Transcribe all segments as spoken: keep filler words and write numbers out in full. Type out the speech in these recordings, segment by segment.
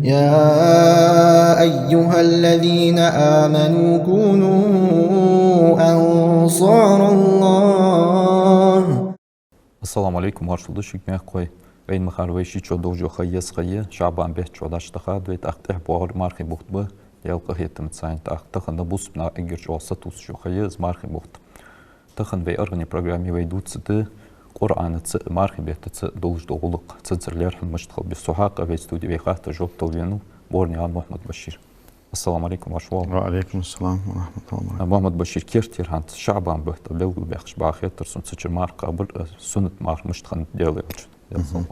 يا أيها الذين آمنوا كونوا أنصار الله. Ассаламу Ӏалайкум, моаршал да шуга, мехкахой. Вайна ма харра, вай ши чу долаш йола ха я из ха, ШаӀбан бетта чу дӀачудахад вай, тӀаккха тӀехьа боагӀар мархий бутт ба, Даьла къахетамца, тӀаккха тахан бусалба наха эггара чӀоагӀа сатувсаш йола ха я из мархий бутт. Тахан вай аргӀанара программе вай дувцаргда Къуръанаца а мархий беттаца а долаш дола гӀулакх, цунцара лерхӀам мишта хила беза. Цу хьакъехьа вай студе вай хаттара жоп дала венав Борнаькъан Мухьмад-Башир. Ассаламу Ӏалайкум, ваш вал. وعليكم السلام ورحمة الله وبركاته. Мухьмад-Башир, керттера хӀанз ШаӀбан бутт белгалбаьккхача бахетар сона, цу чура марха кхабар, э, суннат марха мишта хиннад Даьла Элчан. Мгм.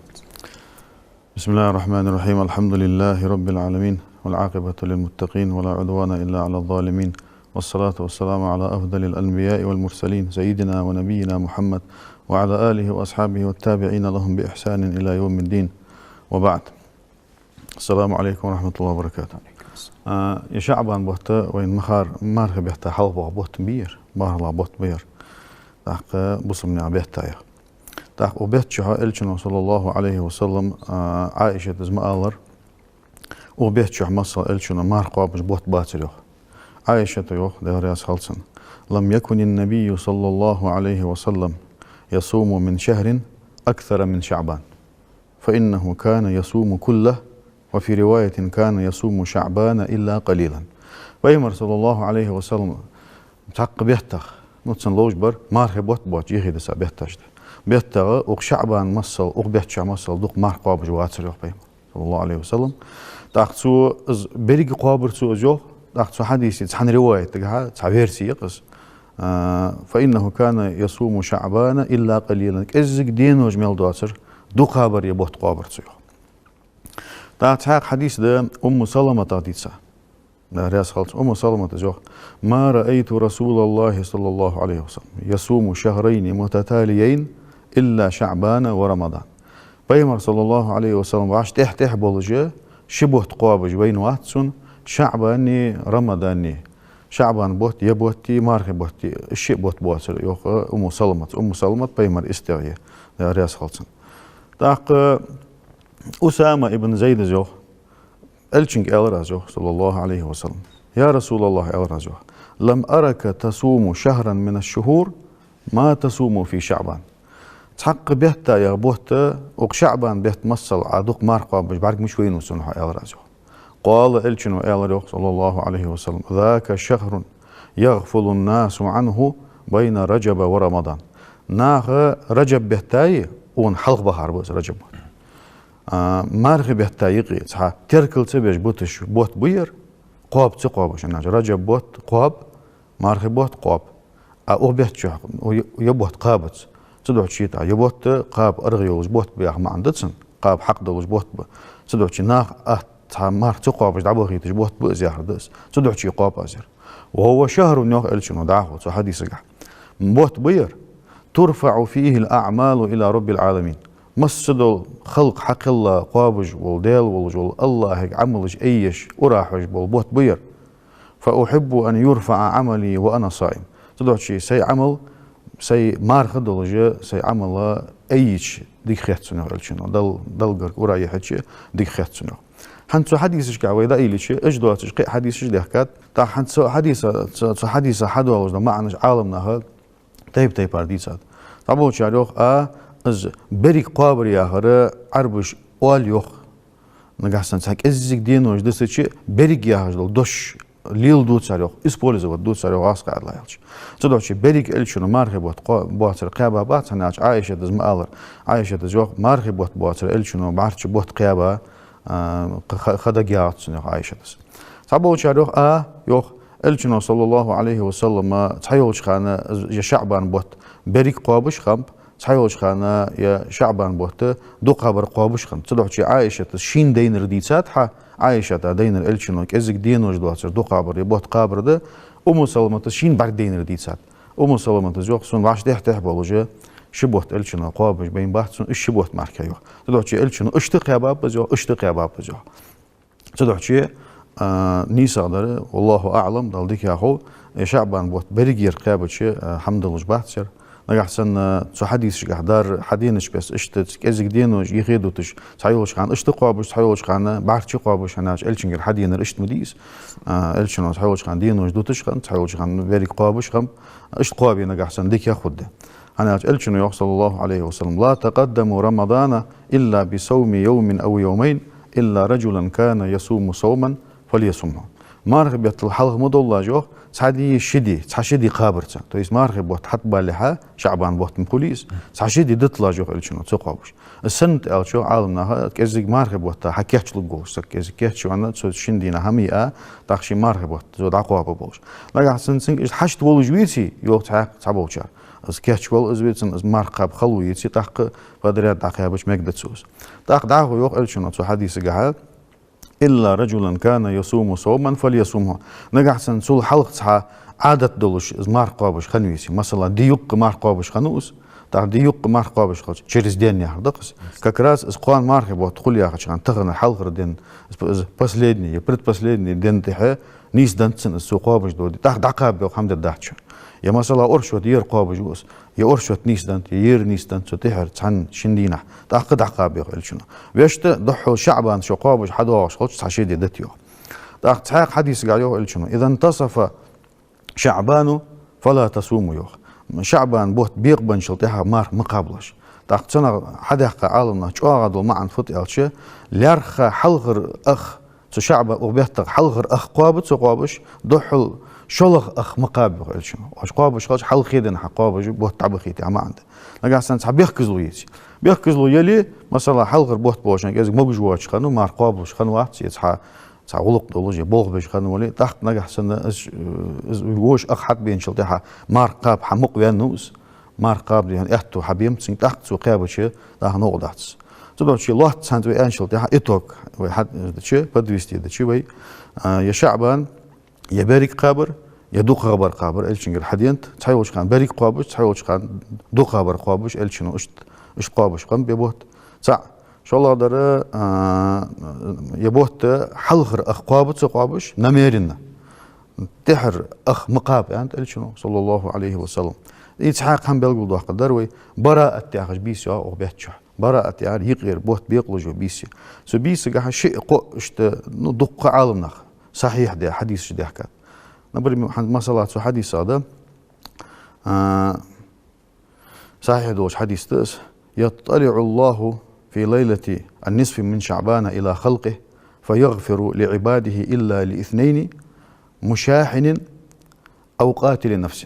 بسم الله الرحمن الرحيم. الحمد لله رب العالمين، والعاقبة للمتقين، ولا عدوان إلا على الظالمين، والصلاة والسلام على أفضل الأنبياء والمرسلين، سيدنا ونبينا محمد، وعلى آله وأصحابه والتابعين لهم بإحسان إلى يوم الدين، وبعد. السلام عليكم ورحمة الله وبركاته. А, ер ШаӀбан бутт вайна ма харра мархий бетта хьалха боагӀа бутт ба ер, мархий бутт ба ер. ТӀаккха бусалба наьха бетта я. ТӀаккха укх бетта чухь Элчано, صلى الله عليه وسلم, а, Ӏайшатас ма аллара, укх бетта чухь масала Элчано марха кхоабаш бутт бацар йоах. Ӏайшата йоах, Даьла раьза хилва цунна: لم يكن النبي صلى الله عليه وسلم يصوم من شهر أكثر من شعبان، فإنه كان يصوم كله، وفي رواية كان يصوم شعبان إلا قليلا. Пайхамар, صلى الله عليه وسلم, цхьаккха беттах, ну, цунна ловш бар мархий бутт боацаш ехийдаса бетташ да. Беттагара укх ШаӀбан масала, укх бетта чухь масала дукха марха кхоабаш вацар йоах Пайхамар, صلى الله عليه وسلم. ТӀаккха цо из беррига кхоабар цо из йоах, тӀаккха цу хьадиса цхьан риваятагахьа, цхьа версия я-кх из. А, فإنه كان يصوم شعبان إلا قليلا. КӀеззига денош мел доацар, дукхагӀбар ер бутт кхоабар цо йоах. ТӀаккха цхьаькха хьадис да Умму Саламатах дийца. Даьла раьза хилва цунна. Умму Саламатас йоах: ما رأيت رسول الله صلى الله عليه وسلم يصوم شهرين متتاليين إلا شعبان ورمضان. Пайхамар, صلى الله عليه وسلم, вӀаши тӀехьа-тӀехьа болаш ши бутт кхоабаш вайна вац сона, ШаӀбани Рамадани. ШаӀбан бутт, ер бутти, мархий бутти, ши бутт боацар йоах Умму Саламатас. Умму Саламат Пайхамара истагӀа я, Даьла раьза хилва цунна. ТӀаккха Усама ибн Зайдас йоах, Элчанга аьлар аз йоах, صلى الله عليه وسلم: يا رسول الله, аьлар аз йоах, لم أرك تصوم شهرا من الشهور ما تصوم في شعبان. Цхьаккха бетта яха бутт, укх ШаӀбан бетта масала Ӏа дукха марха кхоабаш бӀарга мича вайнав сона хьо, аьлар аз йоах. قال, Элчано аьлар йоах, صلى الله عليه وسلم: ذاك شهر يغفل الناس عنه بين رجب ورمضان. Наха Раджаб бетта, укхунна хьалха бахар ба из Раджаб бутт. А, мархий бетта юкъе цхьа теркал ца беш буташ, бутт ба ер, кхоаб ца кхоабаш, аьнна, Раджаб бутт кхоаб, мархий бутт кхоаб. А укх бетта чухь ер бутт кхабац. Цудухьа шийтта ер бутт кхаба аргӀа йолаш бутт ба яха маӀан да цун, кхаба хьакъ долаш бутт ба. Цудухьа нах атта цхьа марха ца кхоабаш дӀабахийташ бутт ба из яхар да из. Цудухьа кхоаб аз ер. وهو شهر, йоах Элчано дӀахо цу хьадисагахь, бутт ба ер, ترفع فيه الأعمال إلى رب العالمين. Массадола халкъ хьакхелла кхоабаш вола Даьла волаш вола АллахӀага Ӏамалаш айеш, ура хьож бола бутт ба ер. فأحب أن يرفع عملي وأنا صائم. Цудухьа сай Ӏамал, сай марха долаш, сай Ӏамал айича дика хет сона, йоах Элчано. Дал-, Далла гарга ура яхьача дика хет сона, йоах. ХӀанз цу хьадисашка вай дӀаийлача, уж доацаш кхы а хьадисаш дехкад. ТӀаккха хӀанз цу хьадиса, цу, цу хьадиса хьадоалаш дола маӀанаш Ӏаламнаха тайп-тайпара дийцад. ДӀаболчар йоах, а, из беррига кхоабар яхар Ӏарбаша оал йоах. Нагахьа санна цхьа кӀеззига денош дисача, беррига яхаш дола дош леладу цар йоах, использовать ду цар йоах, гӀазкхий аьлча. Цудухьа беррига Элчано мархий бутт кхо-, боацар кхаьба бац, хӀана аьлча Ӏайшатас ма аллара. Ӏайшатас йоах, мархий бутт боацар Элчано бӀарчча бутт кхаьба, а, ха-, ха-, ха дагаяц сона, йоах Ӏайшатас. Цхьаболчар йоах, а, йоах, Элчано, صلى الله عليه وسلم, цхьайолча хана ер ШаӀбан бутт беррига кхоабаш хиннаб, цхьайолча хана ер ШаӀбан бутт дукхагӀбар кхоабаш хиннад. Цудухьа Ӏайшатас шийна дайнар дийцад хьа, Ӏайшата дайнар Элчано кӀеззига денош доацар дукхагӀбар ер бутт кхабар да, Умму Саламатас шийна бӀаргадайнар дийцад. Умму Саламатас йоах, сона вӀаши тӀехьа-тӀехьа болаш ши бутт Элчано кхоабаш байна бац сона, уж ши бутт мара, йоах. Цудухьа Элчано иштта кхаьбаб из, йоах, иштта кхаьбаб из, йоах. Цудухьа, а, нийсагӀа дар, والله أعلم, Далла дика хов, ер ШаӀбан бутт берригера кхаьбача, а, хӀама долаш бац ер, Нагахьа санна цу хьадисашкахь дар хьаденача беса, иштта кӀезига денош юхе дуташ, цхьайолча хана иштта кхоабаш, цхьайолча хана бӀарчча кхоабаш, хӀана аьлча Элчангара хьаденар иштта ма дий из. А, Элчано цхьайолча хана денош дуташ хиннад, цхьайолча хана берриг кхоабаш хиннаб, иштта кхоабе нагахьа санна дика хургда. ХӀана аьлча Элчано йоах, صلى الله عليه وسلم: «لا تقدموا رمضان إلا بصوم يوم أو يومين، إلا رجلا كان يصوم صوما فليصمه». Мархий беттал хьалха ма довлалаш, йоах, цхьа ди, ши ди, цхьа ши ди кхабарца. То есть мархий бутт хьатӀабалалехьа, ШаӀбан бутт ма хулий из, цхьа ши ди диталаш, йоах Элчано, ца кхоабаш. Из сенна аьлча, йоах Ӏаламнаха, кӀезига мархий бутт хьакийчлургволаш саг, кӀезига кийчвенна, цу шин дийнахьа хӀама йиа, тӀаккха ший мархий бутт цо дӀакхоабаш болаш. Нагахьа санна цунга иштта хьашт волаш веце, йоах цхьа, цхьаболчар, из кийчвала из вецан, из марха кхаба хало еце, тӀаккха подряд дӀакхаьбача мегаш да цо из. ТӀаккха дӀахо йоах Элчано цу хьадисагахьа: «إلا رجلا كان يصوم صوما فليصمه». Нагахьа санна цул хьалха цхьа Ӏадат долаш из марха кхоабаш хинна веце, масала, ди юкъе марха кхоабаш хиннав из, тӀаккха ди юкъе марха кхоабаш хилча, через день яхар да-кх из. Как раз из кхоана мархий бутт хул яхача хана, таханара хьалхара ден, из, из последний е предпоследний ден тӀехьа нийсденнад цун из, цо кхоабаш дола ди, тӀаккха дӀакхаба, йоах, хӀама дергдац шоана. Е, масала, оршот ер кхоабаш ва из, е оршот нийсденнад, е ер нийсденнад цу тӀехьара цхьан шин дийнахьа, тӀаккха дӀакхаба, йоах Элчано. Вешта духхьал ШаӀбан шо кхоабаш хьадоагӀаш хилча, цхьа ши ди дита, йоах. ТӀаккха цхьаькха хьадисагахь йоах Элчано: «إذا انتصف شعبان فلا تصوموا», йоах. ШаӀбан бутт бекъабенначул тӀехьа марха ма кхабалаш. ТӀаккха цунах хьадаьккха Ӏаламнаха чӀоагӀа дола маӀан фуд аьлча, лаьрххӀа хьалхара ах, цу ШаӀбан укх беттах хьалхара ах кхоаба ца кхоабаш, духхьал шоллагӀа ах ма кхаба, йоах Элчано. Оаш кхоабаш хилча, хьалхе денна хьакхоабаш, бутт дӀабахийта яха маӀан да. Нагахьа санна цхьа бехказло еце. Бехказло яле, масала, хьалхара бутт болча кӀезига могаш воацаш хиннав, марха кхоабалуш хиннавац, е цхьа, цхьа гӀулакх долаш, е болх беш хиннавале, тӀаккха нагахьа санна из, из воша ах хьатӀабеначул тӀехьа марха кхаба хьа мукъа ваьннав из, марха кхаба, дий хьона, аьттув хьабе ма цунга, тӀаккха цо кхаьбача, дӀахо новкъа дац. Цудухьа лоацца хӀанз вай аьнначул тӀехьа итог, вай хьа-, дича, подвести дича вай, а, е ШаӀбан, е берриг кхабар, е дукхагӀбар кхабар Элчангара хьаденад, цхьайолча хана берриг кхоабаш, цхьайолча хана дукхагӀбар кхоабаш, Элчано иштта, иштта кхоабаш хиннаб ер бутт. ЦаӀ. ШоллагӀдар, а, ер бутт хьалхара ах кхоаба ца кхоабаш, намеренно тӀехьара ах ма кхаба, аьннад Элчано, صلى الله عليه وسلم. Из цхьаькха хӀама белгалдоаккхаргдар вай, бараат яхаш бийса я укх бетта чу. Бараат яхар юкъера бутт бекъалуш йола бийса я. Цу бийсагахьа шиъ-кхоъ иштта, ну, дуккха Ӏаламнаха сахьихь даь хьадисаш даьхкад. Например, хӀан-, масала, цу хьадисагахь да, а, сахьихь долаш хьадис да из: «يطلع الله في ليلة النصف من شعبان إلى خلقه فيغفر لعباده إلا لاثنين مشاحن أو قاتل نفس».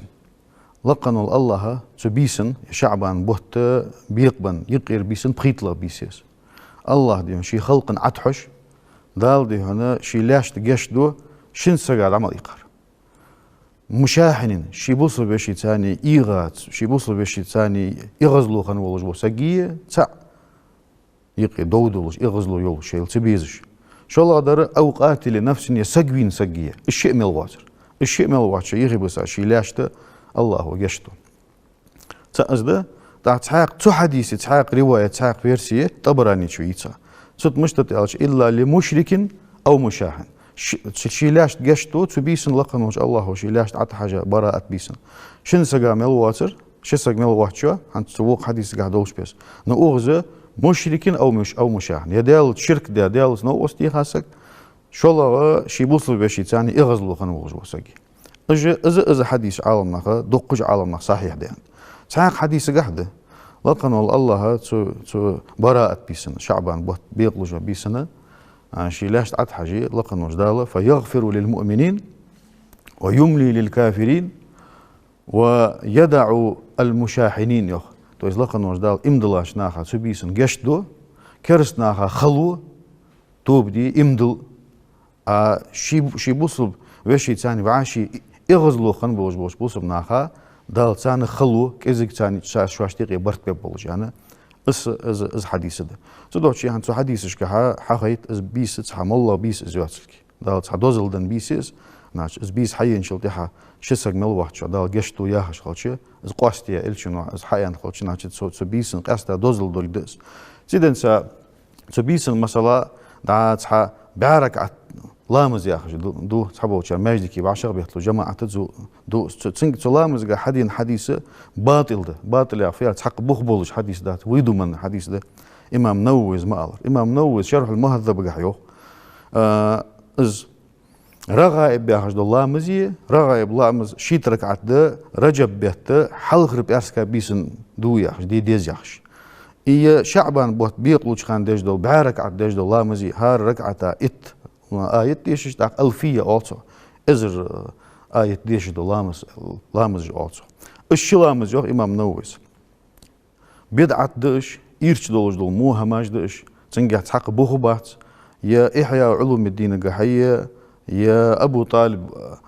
Лакха вола АллахӀ цу бийсан, ШаӀбан бутт бекъабенна юкъера бийсан, пхийтталагӀа бийса я из. АллахӀ, дий хьона, ший халкъана Ӏотхьош, Дала, дий хьона, ший лаьшта гешт ду шин сага дӀа мел иккхар. Мушахьинин, ший бусалба вешийца эгӀац, ший бусалба вешийца эгӀазло хинна волаш вола саг я цаӀ, юкъе дов долаш, эгӀазло йолаш, шоайла ца безаш. ШоллагӀдар, أو قاتل نفس, е саг вийна саг я, из шиъ мел воацар. Из шиъ мел воацача юхебиса ший лаьшта АллахӀо гешт ду. ЦаӀ из да, тӀаккха цхьаькха цу хьадиса, цхьаькха риваят, цхьаькха версия ТӀабарани чу йийца. Цу тӀа мишта да аьлча: «إلا لمشرك أو مشاحن». Ш-, ш-, ший лаьшта гешт ду цу бийсан, лакха волча АллахӀо ший лаьшта Ӏотхьажа бараат бийсан. Шин сага мел воацар, ши саг мел воацача, хӀанз цу вокх хьадисагахь долча беса. Но укхаза مشرك أو مش-, أو مشاحن. Е Даьлаца ширк даь, Даьлаца новкъост теха саг, шоллагӀа ший бусалба вешийца эгӀазло хинна волаш вола саг. Из, из, из хьадис Ӏаламнаха, дуккхача Ӏаламнаха сахьихь даьд. Цхьаькха хьадисагахь да: лакха вола АллахӀ цу, цу бараат бийсан, ШаӀбан бутт бекъалуш йола бийсан, а, ший лаьшта Ӏотхьажа, лакха волча Дала: «فيغفر للمؤمنين ويملي للكافرين ويدع المشاحنين», йоах. То есть лакха волча Дала иман диллача наха цу бийсан гешт ду, кераста наха хало, тоба де, иман дилла, а ший, ший бусалба вешийца вӀаший эгӀазло хинна болаш болча бусалба наха Дала царна хало, кӀезига царна ша-, шоашта юкъе барт бергболаш, аьнна, из, из, из хьадис да. Цудухьа хӀанз цу хьадисашкахьа хьахайт из бийса цхьа моллагӀа бийса из йоацилга. Дала цхьа дозал денна бийса я из, значит, из бийса хьаеначул тӀехьа ши саг мел воацачоа Дала гешт ду яхаш хилча, из къоастаяь Элчано из хьааьнна хилча, значит, цу, цу бийсан къаьстта дозал долга да из. Циденца цу бийсан, масала, дӀа цхьа бӀаь ракаӀат ламаз яхаш ду, ду цхьаболчар маьждиге вӀашагӀбетталуш жамаӀат а ду. Цу, цунга цу ламазага хьадена хьадис батӀил да. БатӀил яхар фу яхар, цхьаккха бух болаш хьадис дац, выдуманный хьадис да. Имам Нававис ма аллара. Имам Нававис Шархьул-Мухьаззабагахь йоах, а, из РагӀаиб яхаш дола ламаз я, РагӀаиб ламаз шийтта ракаӀат да, Раджаб бетта хьалхара пӀаьраска бийсан ду яхаш, де деза яхаш. И ШаӀбан бутт бекъалуча хана деш дола, бӀаь ракаӀат деш дола ламаз я, хӀара ракаӀата итт аят дешаш, тӀаккха алфия оал цох, эзар аят дешаш дола ламаз, ламазаш оал цох. Уж ши ламаз, йоах имам Нававис, бидӀат да уж, ирча долаш дола во хӀамаш да уж, цунгахь цхьаккха бух бац. Е Ихьяъ Ӏулумиддинагахьеи, е Абу ТӀалиб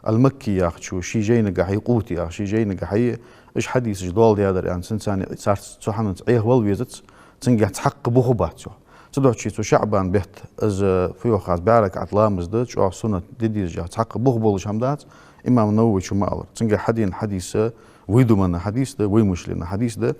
ал-Макки яхачо ший жайнагахьеи, Къути яхача ший жайнагахьеи, уж хьадисаш дола даьдар аьнна, цунцара царца цу хӀаманца Ӏехавала везац, цунгахь цхьаккха бух бац, йоах. Цудухьа цу ШаӀбан бетта из, фу йоах аз, бӀаь ракаӀат ламаз да, чӀоагӀа суннат де дезаш, цхьаккха бух болаш хӀама дац, имам Нававичо ма аллара. Цунгахь хьадена хьадис выдуманный хьадис да, вымышленный хьадис да.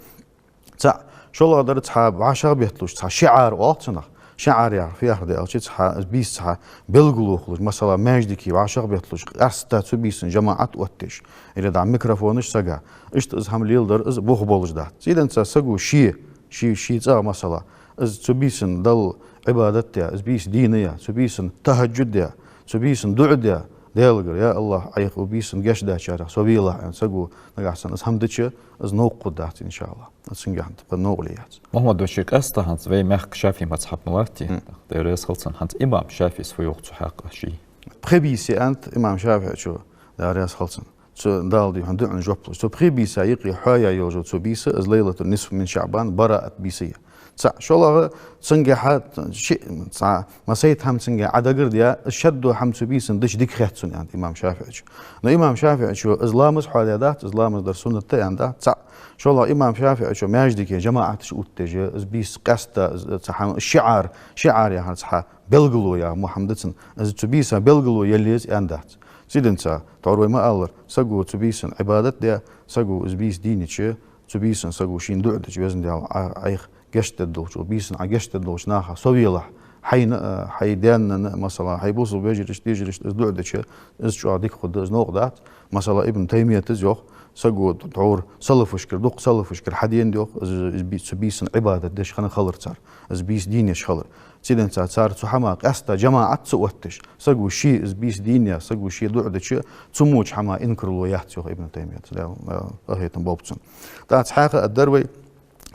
ЦаӀ. ШоллагӀдар, цхьа вӀашагӀбетталуш, цхьа шиӀар оал цунах. ШиӀар яхар фу яхар да аьлча, цхьа бийса цхьа белгало хулаш, масала, маьждиге вӀашагӀбетталуш, къаьстта цу бийсан жамаӀат оттадеш, или дӀа микрофонаш сага. Иштта из хӀама леладар, из бух болаш дац. Циденца саго ше, ше, ший цӀагӀа, масала, из цу бийсан Далла Ӏибадат де, из бийса дийна е, цу бийсан тахӀаджуд де, цу бийсан дуӀа де, Даьлагара: «Я АллахӀ, Ӏайха укх бийсан гешт даьчарех со велахь», аьнна, саго нагахьа санна из хӀама дича, из новкъа хургдац, иншааллахӀ. Цунгахь тӀаккха новкъарле яц. Мухьаммад Башир, къаьстта хӀанз вай мехка ШафиӀий мазхӀаб ма латте, Даьла раьза хилва цунна, хӀанз имам ШафиӀийс фу йоах цу хьакъехьа ший? Пхи бийса аьннад имам ШафиӀийчо, Даьла раьза хилва цунна, цу Дала дийхьа дуӀан жоп луш. Цу пхи бийса юкъе хьоаяь йолаш йола цу бийса, из Лайлатун-Нисф мин ШаӀбан, бараӀат бийса я. ЦаӀ. ШоллагӀа, цунгахьа ши, цхьа массайтта хӀама цунгахьа Ӏодагардаь, из шаддо хӀама цу бийсан дича дика хет сона, аьннад имам ШафиӀийчо. Но имам ШафиӀийчо из ламаз хьоадаь дац, из ламаз дар суннат да аьнна дац, цаӀ. ШоллагӀа, имам ШафиӀийчо маьждиге жамаӀаташ оттадеш, из бийса къаьстта, из цхьа хӀама, шиӀар, шиӀар яхар цхьа белгало яха мо хӀама да цун, из цу бийсан белгало яле еза аьнна дац. Циденца, тхьовра вай ма аллара, саго цу бийсан Ӏибадат де, саго из бийса дийнача, цу бийсан саго шийна дуӀа дича, Везан Даьла, Ӏа-, Ӏайха гешт дергдолча, бийсан Ӏа гешт дергдолча наха со велахь, хьайна а, хьай даьна а, масала, хьай бусалба вежарашта, йижарашта из дуӀа дича, из чӀоагӀа дика хургда, из новкъа дац. Масала, Ибн Таймийята йоах, саго тхьовра салафашкара, дукха салафашкара хьадена йоах, из, из би-, цу бийсан Ӏибадат деш хинна хилар цар, из бийса дийна еш хилар. Циденца цар цу хӀаман къаьстта жамаӀат ца оттадеш, саго ше из бийса дийна е, саго ше дуӀа дича, цу моча хӀаман инкарло яц, йоах Ибн Таймийята, Даьла, э, къахетам болба цунна. ТӀаккха цхьаькха а дар вай,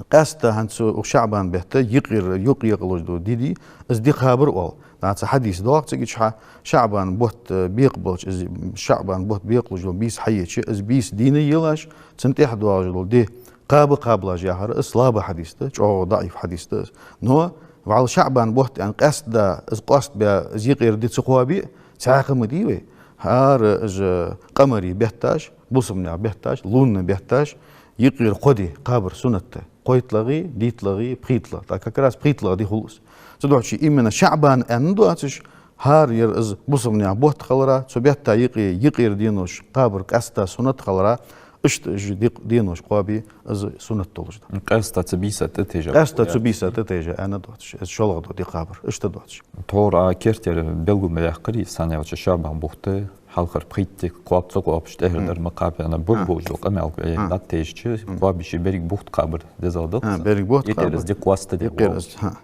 къаьстта хӀанз цу ШаӀбан бетта юкъера, юкъе екъалуш дола ди да, из ди кхабар оал. ДӀа цхьа хьадис доагӀа цига чухьа, ШаӀбан бутт, э, бекъабалча, из ШаӀбан бутт бекъалуш йола бийса хьаеча, из бийса дийна елаш, цунна тӀехьа доагӀаш дола ди кхаба кхабалаш яхар, из слаба хьадис да, чӀоагӀа даӀиф хьадис да из. Но вӀалла ШаӀбан бутт аьнна къаьстта, из къоастабаь, из юкъера ди ца кхоабе, цхьаькха ма дий вай. ХӀара из къамарий бетташ, бусалба наьха бетташ, лунный бетташ, юкъера кхо ди кхабар суннат да. КхойтталагӀеи, дейтталагӀеи, пхийтталагӀеи. ТӀаккха как раз пхийтталагӀа ди хул из. Цудухьа именно ШаӀбан аьнна доацаш, хӀара ер из бусалба наьха бутт хилара, цу бетта юкъе, юкъера денош кхабар къаьстта суннат хилара, иштта уж ди-, денош кхоабе, из суннат долаш да. Къаьстта цу бийса тӀатежа. Къаьстта цу бийса тӀатежа аьнна доацаш, из шоллагӀа дола ди кхабар, иштта доацаш. Тхьовра Ӏа керттера белгал ма яьккхарий, сенна аьлча ШаӀбан бутт хьалхара пхийтта ди кхоаб, ца кхоабаш, тӀехьара дар ма кхаба аьнна, болаш дола къамаьл, э, дӀатежача, кхоабаш беррига бутт кхабар дезагӀа да. ХӀа, беррига бутт кхабар. Юкъера из ди къоастаде. Юкъера из, хӀа.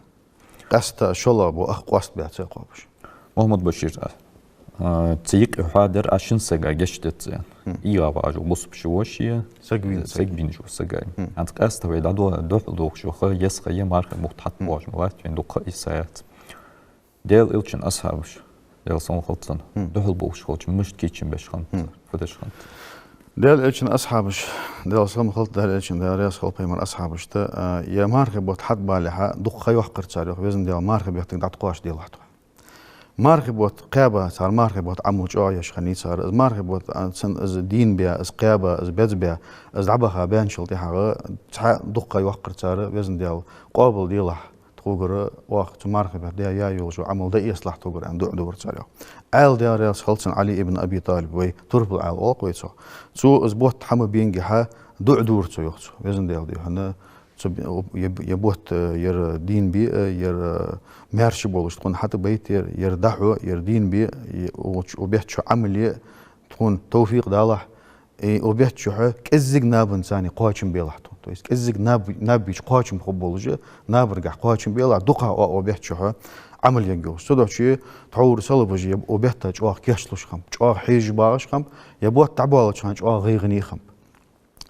Къаьстта шоллагӀа бутт ах къоастабаь ца кхоабаш. Мухьаммад Башир, а, цу юкъе хьоадаьр Ӏа шин сага гешт деш аьнна. ИгӀа вагӀаш вола бусалба шу ва ший, саг вийна саг. Саг вийна вола саг. ХӀанз къаьстта вай дӀадо-, духьал дохаш ва ха, есса ха я мархий бутт хьатӀабоагӀаш ма латт вайна, дукха а йиса яц. Даьла Элчан асхьабаш, Даьла салам хилда царна, духьал болаш хилча, мишта кийчам беш хиннад цар, фу деш хиннад цар? Даьла Элчан асхьабаш, Даьла салам хилда Даьла Элчан, Даьла раьза хилва пайхамара асхьабашта, а, е мархий бутт хьатӀабалалехьа, дукха ха йоаккхар цар, йоах: «Везан Даьла, мархий бетта тӀатӀакхоачаш делахь тхо». Мархий бутт кхаьба цар, мархий бутт Ӏамал чӀоагӀа еш хиннай цар, из мархий бутт, а, цун из дийна баь, из кхаьба, из беза баь, из дӀабаха баьнначул тӀехьагӀа цхьа дукха ха йоаккхар цар: «Везан Даьла, къоабал делахь тхогара, оаха цу мархий бетта даь яь йолаш йола Ӏамал дӀаэцалахь тхогара», аьнна, дуӀа дора цар, йоах. Ӏаьла, Даьла раьза хилва цунна, Ӏали ибн Аби ТӀалиб, вай турпал Ӏаьла оал-кх вай цох. Цо из бутт хьа ма бенгехьа дуӀа дора цо, йоах цо: «Везан Даьла, дий хьона, Цу б-, е, е бутт, э, ер дийна бе, э, ер, э, маьрша болаш тхона хьатӀабайта, ер, ер дӀахьо, ер дийна бе, е, укх, укх бетта чу Ӏамал е, тхона товфикъ далахь, и укх бетта чухь кӀеззига набанца кхоачам белахь тхона. То есть кӀеззига наб-, наб йича кхоачам хургболаш, набаргахь кхоачам белахь, дукха оа укх бетта чухь Ӏамал ергйолаш. Цудухьа тхьовра салабаш е укх бетта чӀоагӀа кийчлуш хиннаб, чӀоагӀа хьежаш багӀаш хиннаб, е бутт дӀабоалача хана чӀоагӀа гӀайгӀане хиннаб.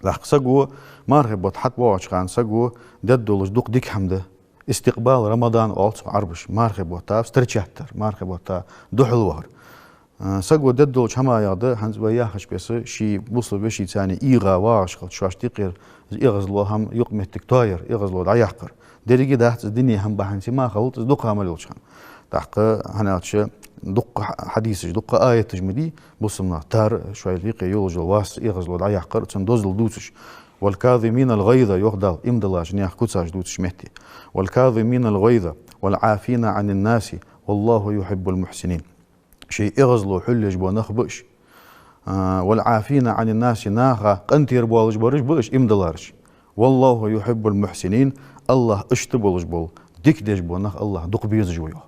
ТӀаккха саго, мархий бутт хьатӀабоагӀача хана саго дергдолаш дукха дика хӀама да. Истикъбал Рамадан оал цох Ӏарбаша, мархий бутта встречать дар, мархий бутта духьалвахар. А, саго дергдолча хӀамаех да, хӀанз вай яхача беса, ший бусалба вешийца эгӀа вагӀаш хилча, шоашта юкъера из эгӀазло хӀама юкъмоттиг тоаяр, эгӀазло дӀаяккхар. Деррига дац из дунен хӀама бахьанца мара хилац из дукха хӀама мел йолча хана. ТӀаккха, хӀана аьлча, дукха хьа-, хьадисаш, дукха аяташ ма дий, бусалба наха тара, шоайла юкъе йолаш йола вас эгӀазло дӀаяккхар, цун дозал дувцаш. «والكاظمين الغيظ», йоах Дала, иман диллача наьха куцаш дувцача метте. «والكاظمين الغيظ والعافين عن الناس والله يحب المحسنين». Ший эгӀазло хьулъеш бола нах ба уж. А, «والعافين عن الناس», наха къинтӀера боалаш бараш ба уж, иман диллараш. «والله يحب المحسنين», АллахӀ иштта болаш бола, дика деш бола нах АллахӀа дукха безаш ва, йоах.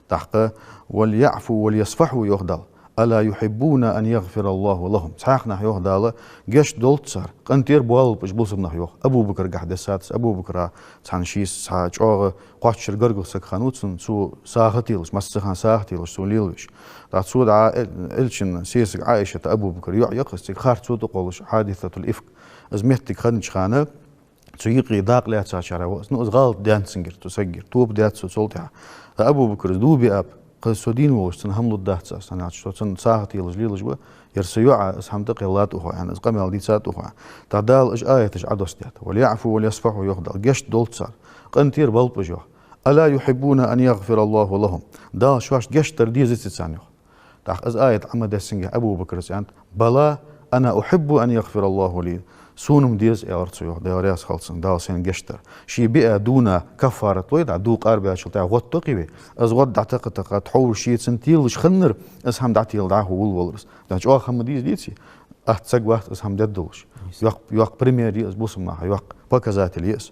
ТӀаккха: «وليعفوا وليصفحوا», йоах Дала. «ألا يحبون أن يغفر الله لهم». Цхьаькха нах, йоах Дала, гешт долда цар, къинтӀера боалалба уж бусалба нах, йоах. Абу Бакаргахь дессад из, Абу Бакара цхьан шийца цхьа чӀоагӀа кхоачара гаргара саг хиннав цун, цо сагӀа телаш, массахана сагӀа телаш цо лелавеш. ТӀаккха цо дӀа Эл-, Элчан сесаг Ӏаишат Абу Бакара йоӀ я-кх из, цига харцо тӀакхоллаш, хьадисатул ифк. Из моттиг хиннача хана, цу юкъе дакъа лаьцачарех ва из, ну, из гӀалат даьннад цунгара, цу сагагара. Тоба даьд цо цул тӀехьагӀа. Ткъа Абу Бакара из дув биаб, кхы со дийна волаш цунна хӀама лургдац аз, хӀана аьлча со цунна сагӀа телаш лелаш ва, ер са йоӀ, из хӀама тӀакхеллад укхо, аьнна, из къамаьл дийцад укхо. ТӀаккха Дала уж аяташ Ӏодоссадаьд. «وليعفوا وليصفحوا», йоах Дала, гешт долда цар, къинтӀера балба уж, йоах. «ألا يحبون أن يغفر الله لهم». Дала шоашта гешт дар дезаций царна, йоах. ТӀаккха из аят Ӏомадаьссанга Абу Бакара аьннад: «بلى، أنا أحب أن يغفر الله لي». Сона-м деза, аьлар цо, йоах, Даьла раьза хилва цунна, Дала сайна гешт дар. Ше биа дувна каффарат лой, дӀа дув къарбаьчул тӀехьагӀа гӀод токхий вай, из гӀод дӀатакха-такха, тхьовра ше цунна телаш хиннар, из хӀама дӀатела дӀахо вулвалар из. ДӀа чӀоагӀа хӀама дий из, деций? Атта саг вац из хӀама дергдолаш. Йоккха, йоккха пример я из бусалба наха, йоккха показатель я из.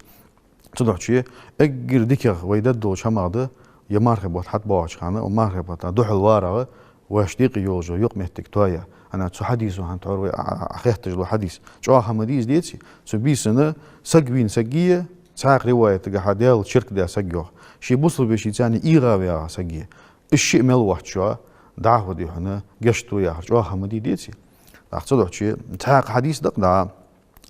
Цудухьа эггара дикагӀа вай дергдолча хӀамах да, е мархий бутт хьатӀабоагӀача хана, укх мархий бутта духьалварагӀа, вай шоашта юкъе йолаш йола юкъмоттиг тоаяь. ХӀана, цу хьадисо хӀанз тхьовра вай Ӏа-, Ӏа-, Ӏохетташ дола хьадис. ЧӀоагӀа хӀама дий из, деций? Цу бийсанна саг вийна саг я, цхьаькха риваятагахьа Даьла ширк даь саг, йоах. Ший бусалба вешийца эгӀа ваьгӀа саг я. Уж шиъ мел воацачоа дӀахо дий хьона гешт ду яхар чӀоагӀа хӀама дий, деций? ТӀаккха цудухьа цхьаькха хьадис да-кх дӀа.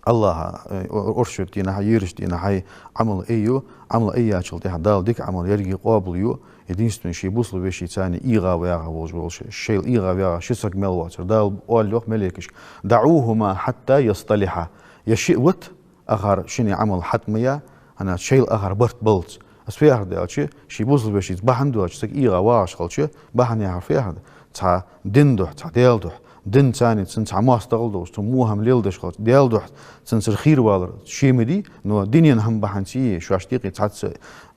АллахӀа, э, о-, оршот дийнахьа, ераш дийнахьа Ӏамал айю, Ӏамал айяьчул тӀехьагӀа Дала дика Ӏамал еррига къоабалйу, единственный ший бусалба вешийца эгӀа ваьгӀа волаш волаш, шоайла эгӀа ваьгӀа ши саг мел воацар. Дала оал, йоах, малейкашка: «دعوهما حتى يصطلحا». Ер шиъ вита, акхар шинне Ӏамал хьатӀа ма яь, хӀана, шоайла акхар барт баллалца. Из фу яхар да аьлча, ший бусалба вешийца бахьан доацаш саг эгӀа вагӀаш хилча, бахьан яхар фу яхар да? Цхьа дина духьа, цхьа Даьла духьа, динца цунна цхьа моастагӀал долаш, цо во хӀама леладеш хилча, Даьла духьа цунцара хийра валар ше ма дий, но дунен хӀама бахьанца шоашта юкъе цхьацца,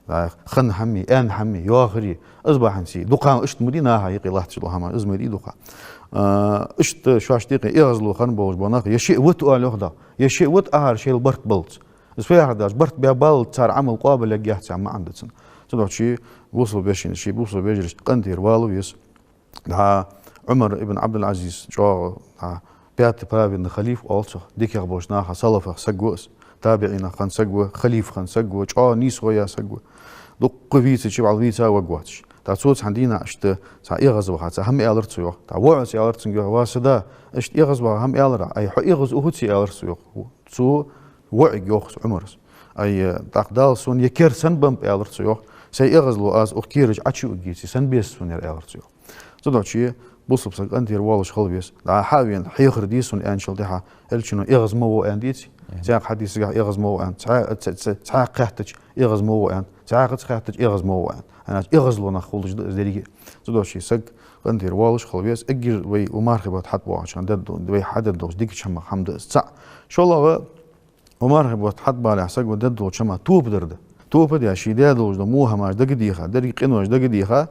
а, хинна хӀама, аьнна хӀама, йоахар, из бахьанца. Дукха иштта ма дий наха юкъе латташ дола хӀама, из ма дий дукха. А, иштта шоашта юкъе эгӀазло хинна болаш бола нах, ер шиъ вита, оал, йоах Дала, ер шиъ вита акхар шоайла барт баллалца. Из фу яхар да аьлча, барт баь баллалца цар Ӏамал къоабал ергьяц яха маӀан да цун. Цудухьа бусалба вешийна, ший бусалба вежарашта къинтӀера вала веза. ДӀа Ӏумар ибн Ӏабдул-Ӏазиз, чӀоагӀа, дӀа, пятый праведный халиф оал цох, дикагӀа болча наха, салафах саг ва из, табиӀинех хинна саг ва, халиф хинна саг ва, чӀоагӀа нийсхо яь саг ва. Дукха вийцача, вӀалла вийца варгвоацаш. ТӀаккха цо цхьан дийнахьа иштта цхьа эгӀазвахача хӀама аьлар цо, йоах. ТӀаккха воӀо аьлар цунга, йоах: «Ва са да, иштта эгӀазваха хӀама аьлар Ӏа, ай, хьо эгӀаз ухаций?» — аьлар цо, йоах. Цу воӀага йоах Ӏумара. «Ай, тӀаккха Дала сона ер кер сенна беннаб, — аьлар цо, йоах, — сай эгӀазло аз укх керача Ӏочуэгийций, сенна беза сона ер», — аьлар цо, йоах. Цудухьа бусалба саг къинтӀера воалаш хила веза. ДӀа хьа а вена, хьехар де сона аьнначул тӀехьагӀа, Элчано эгӀаз ма во аьннадеций? Мгм. Цхьаькха хьадисагахьа эгӀаз ма во аьннад. Цхьа-, ц-, ц-, цхьаькха хаьттача эгӀаз ма во аьннад. Цхьаькхаза хаьттача эгӀаз ма во аьннад. ХӀана аьлча эгӀазло нах хулаш да из деррига. Цудухьа саг къинтӀера воалаш хила веза, эггара вай укх мархий бутт хьатӀабоагӀача хана дергдо-, вай хьадергдолча дикача хӀамах хӀама да из цаӀ. ШоллагӀа, укх мархий бутт хьатӀабалехьа саго дергдолча хӀамах тоба дар да. Тоба даь, ший даь долаш дола во хӀамаш дагадеха, деррига къинош дагадеха,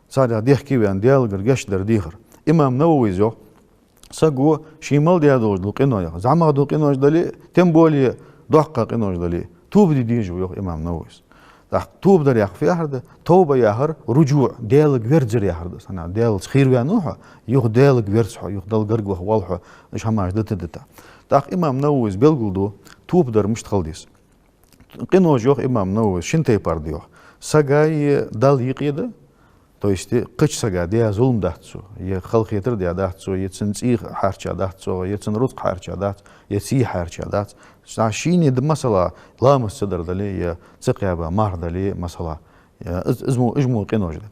царех дехкеваьнна, Даьлагара гешт дар дехар. Имам Нававис йоах: саго ший мел даь долаш дола къиноех, зӀамагӀа дола къинош дале а, тем более доккха къинош дале а, Тоба де дезаш ва, йоах имам Нававис. ТӀаккха тоба дар яхар фу яхар да? Тоба яхар руджуӀ, Даьлага верзар яхар да. ХӀана, Даьлаца хераваьннав хьо, юха Даьлага верз хьо, юха Далла гарга ваха воал хьо, уж хӀамаш дита-дита. ТӀаккха имам Нававис белгалду, тоба дар мишта хила деза. Къинош, йоах имам Нававис, шин тайпара да, йоах. Сага е Далла юкъе да, то есть кхыча сага даь зулам дац цо, е халахетар даь дац цо, е цун цӀий хьарча дац цо, е цун рузкъа хьарча дац, е сий хьарча дац. Ша шийна да, масала, ламаз ца дар дале, е ца кхаба марха дале, масала. Е из, из мо, уж мо къинош да.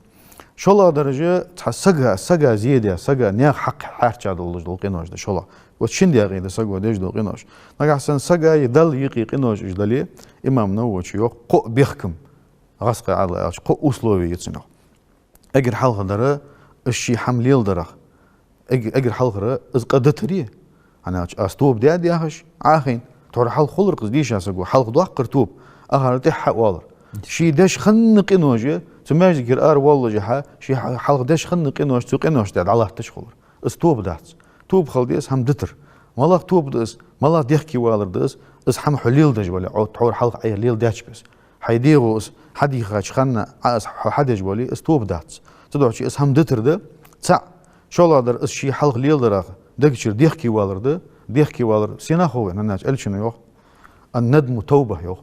ШоллагӀдараш цхьа сага, сага зе даь, сага наьха хьакъ хьарча долаш дола къинош да, шоллагӀа. Вот шин даькъе да саго деш дола къинош. Нагахьа санна сага е Далла юкъе къинош уж дале, имам Нававис йоах, кхо бехкам, гӀазкхий Ӏаьдала аьлча, кхо условие я цун, йоах. Эггара хьалха дар, из ший хӀама леладарах, эг-, эггара хьалхара из къа дитар. ХӀана аьлча, аз тоба даьд яхаш, Ӏохайна, тхьовра хьалха хулар-кх из дийша саго, хьалха доаккхар тоба, акхар тӀехьа хьаоалар. Ший деш хинна къинош, цу маьждигера аравоаллашехьа, ший хьа-, хьалха деш хинна къинош, цу къиношта тӀа дӀалатташ хулар. Из тоба дац. Тоба хила деза хӀама дитар. МалагӀа тоба да из, малагӀа дехкевалар да из, из хӀама хьо леладеш вале, Ӏо тхьовра хьалха Ӏайха леладаьча беса. Хьай дегӀо из хьадийхача хана Ӏа из хьо хьадеш вале, из тоба дац. Цудухьа из хӀама дитар да, цаӀ. ШоллагӀдар, из ший хьалха леладарах дегачура дехкевалар да, дехкевалар сенах хов вайна, хӀана аьлча Элчано йоах: «الندم توبة», йоах.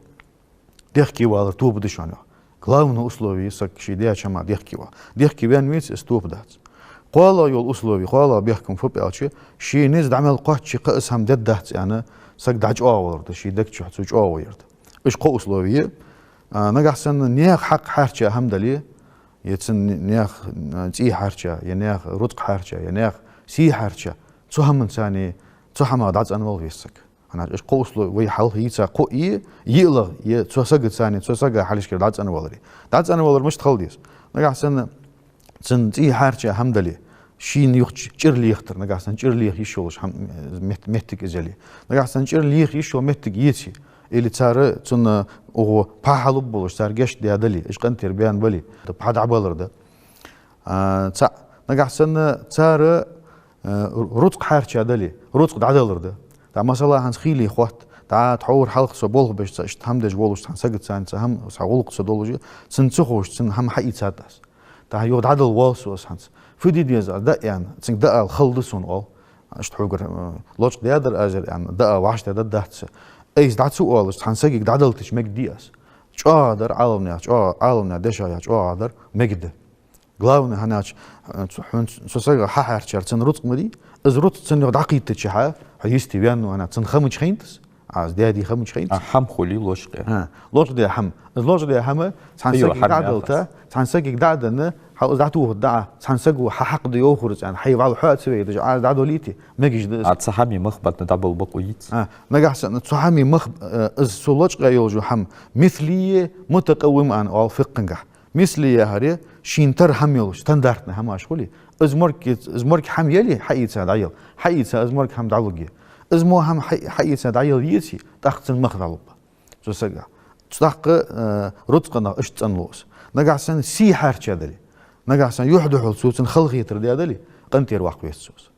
Дехкевалар тоба да шоана, йоах. Главное условие, саг ший даьча хӀамах дехкевала. Дехкеваьнна веце, из тоба дац. КхоалагӀа йола условие, кхоалагӀа бехкам фу ба аьлча, ший низ дӀа мел кхоачча кхы из хӀама дергдац аьнна, саг дӀачӀоагӀвалар да, ший дег чу цо чӀоагӀо яр да. Уж кхо условие. А, нагахьа санна наьха хьакъ хьарча хӀама дале, е цун наьха, а, цӀий хьарча, е наьха рузкъа хьарча, е наьха сий хьарча, цу хӀаман цани, цу хӀамах дӀацӀенвала веза саг. ХӀана аьлча уж кхо условие, вай хьалха йийца кхоъ я, йиълагӀа, е цу сага цани, цу сага хьалхашкара дӀацӀенваларе. ДӀацӀенвалар мишта хила деза? Нагахьа санна цун цӀий хьарча хӀама дале, шийна юха ч-, чӀир лехийтар, нагахьа санна чӀир леха йиш йолаш хӀам-, мет-, моттиг из яле. Нагахьа санна чӀир леха йиш йола моттиг еце, или цар цунна угӀо пхьа хьалургболаш, цар гешт даь дале, уж къинтӀера баьнна бале, пхьа дӀабалар да. А, цаӀ. Нагахьа санна цар, а, рузкъа хьарча дале, рузкъа дӀадалар да. ТӀаккха, масала, хӀанз хийла хотт, тӀаккха тхьовра хьалха со болх беш, цхьа иштта хӀама деш волаш цхьан сага цани, цхьа хӀама, цхьа гӀулакх со долаш, цунна ца ховш, цунна хӀама хьаийцад аз. ТӀаккха юха дӀадала воал со из хӀанз. Фу де деза аз, дӀа а аьнна, цунга дӀаала хала да сона, оал. Иштта хьогара, а, лочкъадаьдар аз ер аьнна, дӀаала вӀаштӀехьдаргдац са. Айса дӀа ца оалаш, цхьан сагага дӀадалийтача мегаргдий аз? ЧӀоагӀа дар, Ӏаламнаьха чӀоагӀа, Ӏаламнаьха дешах яхача чӀоагӀа дар мегаргда. Главное, хӀана аьлча, э, цу, хьона цу сага хьахьарчар цун рузкъа ма дий, из рузкъа цунна юха дӀакхийттача хьа, хьо йисте ваьннав, хӀана аьлча цунна ха мича хайнад из, Ӏа из даьдий ха мича хайнад из. А хӀама хуле лочкъадаь. А, лочкъадаь хӀама. Из лочкъадаь хӀама цхьан сагага дӀа а далийта, цхьан сагага дӀа а денна, хьал из дӀатохаргда Ӏа, цхьан саго хьа хьакъ да йоахар из аьнна, хьай вӀалла хьо а ца вейдаш, Ӏа из дӀадолийте, мегаш да из. А цу хӀаман мах бӀарга дӀабала бокъо йиц. А, нагахьа санна цу хӀаман мах, э, из цу лочкъадаь йолаш йола хӀама, мисли мутакъаввим аьнна оал фикъхӀагахьа. Мисли яхар шийна тара хӀама йолаш, стандартни хӀамаш хуле, из морг, из морг хӀама яле, хьаийца дӀаяла, хьаийца из морг хӀама дӀалургья. Из мо хӀама хьа-, хьаийца дӀаяла еце, тӀаккха цун мах дӀалургба цу сага. ТӀаккха, э, рузкъанах иштта цӀенлу из. Нагахьа санна сий хьарча дале, нагахьа санна юхь-духьал цо цунна халахетар даь дале, къинтӀера ваккха веза цо из.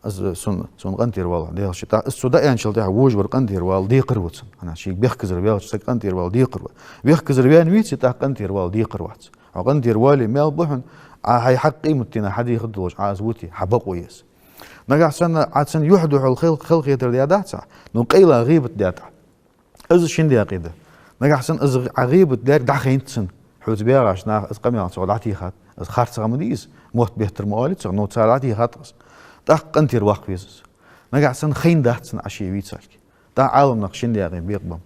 Из сона, сона къинтӀера вала Даьла ше. ТӀаккха из цо дӀааьнначул тӀехьагӀа вожавар къинтӀера вала декхар ва цунна. ХӀана аьлча шийга бехказара ваьлча саг къинтӀера вала декхар ва. Бехказара ваьнна веце, тӀаккха къинтӀера вала декхар вац. Хьо къинтӀера вале мел ба хьона, Ӏа хьай хьакъ къематдийнахьа хьадийхаргдолаш, Ӏа из вите, хьа бокъо еза. Нагахьа санна Ӏа цунна юхь-духьал хал-, халахетар даьдац Ӏа, ну къайлагӀа гӀийбат даьд Ӏа. Из шин даькъе да. Нагахьа санна из Ӏа гӀийбат даьрг дӀахайнад цунна. Хьоца баьгӀача наха из къамаьл цох дӀатехад. Из харцахӀама дий из, мотт беттар ма оалий цох, но цар дӀатехад из. ТӀаккха къинтӀера ваккха веза из. Нагахьа санна хайнадац цунна Ӏа ше вийцалга. ТӀаккха Ӏаламнаха шин даькъе бекъабеннаб.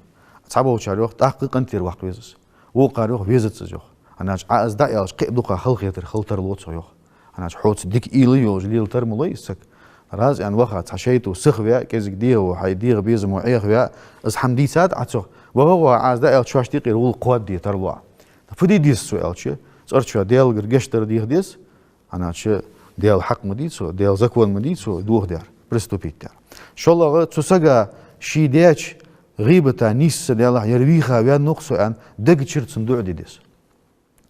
Цхьаболчар йоах, тӀаккха къинтӀера ваккха веза из. Вокхар йоах, везац из йоах. ХӀана аьлча Ӏа из дӀааьлча кхы а дукха халахетар хила тарлу цох йоах. ХӀана аьлча хьоца дика уйла йолаш лела тара ма лой из саг. Раз аьнна ваха, цхьа шайтӀа сихваь, кӀезига дегӀо, хьай дегӀа безамо Ӏехаваь, из хӀама дийцад Ӏа цох. Ваха, ваха, Ӏа из дӀааьлча шоашта юкъера гӀулакх кхоадде тарлу Ӏа. Фу де деза цо аьлча, цӀерчоа Даьлагара гешт дар деха деза, хӀана аьлча Даьла хьакъ ма дий цо, Даьла закон ма дий цо дохадаьр, приступить даьр. ШоллагӀа, цу сага ше даьча гӀийбата нийсса, Даьлахьа, ер вийха ваьннав-кх со аьнна, дега чура цунна дуӀа де деза.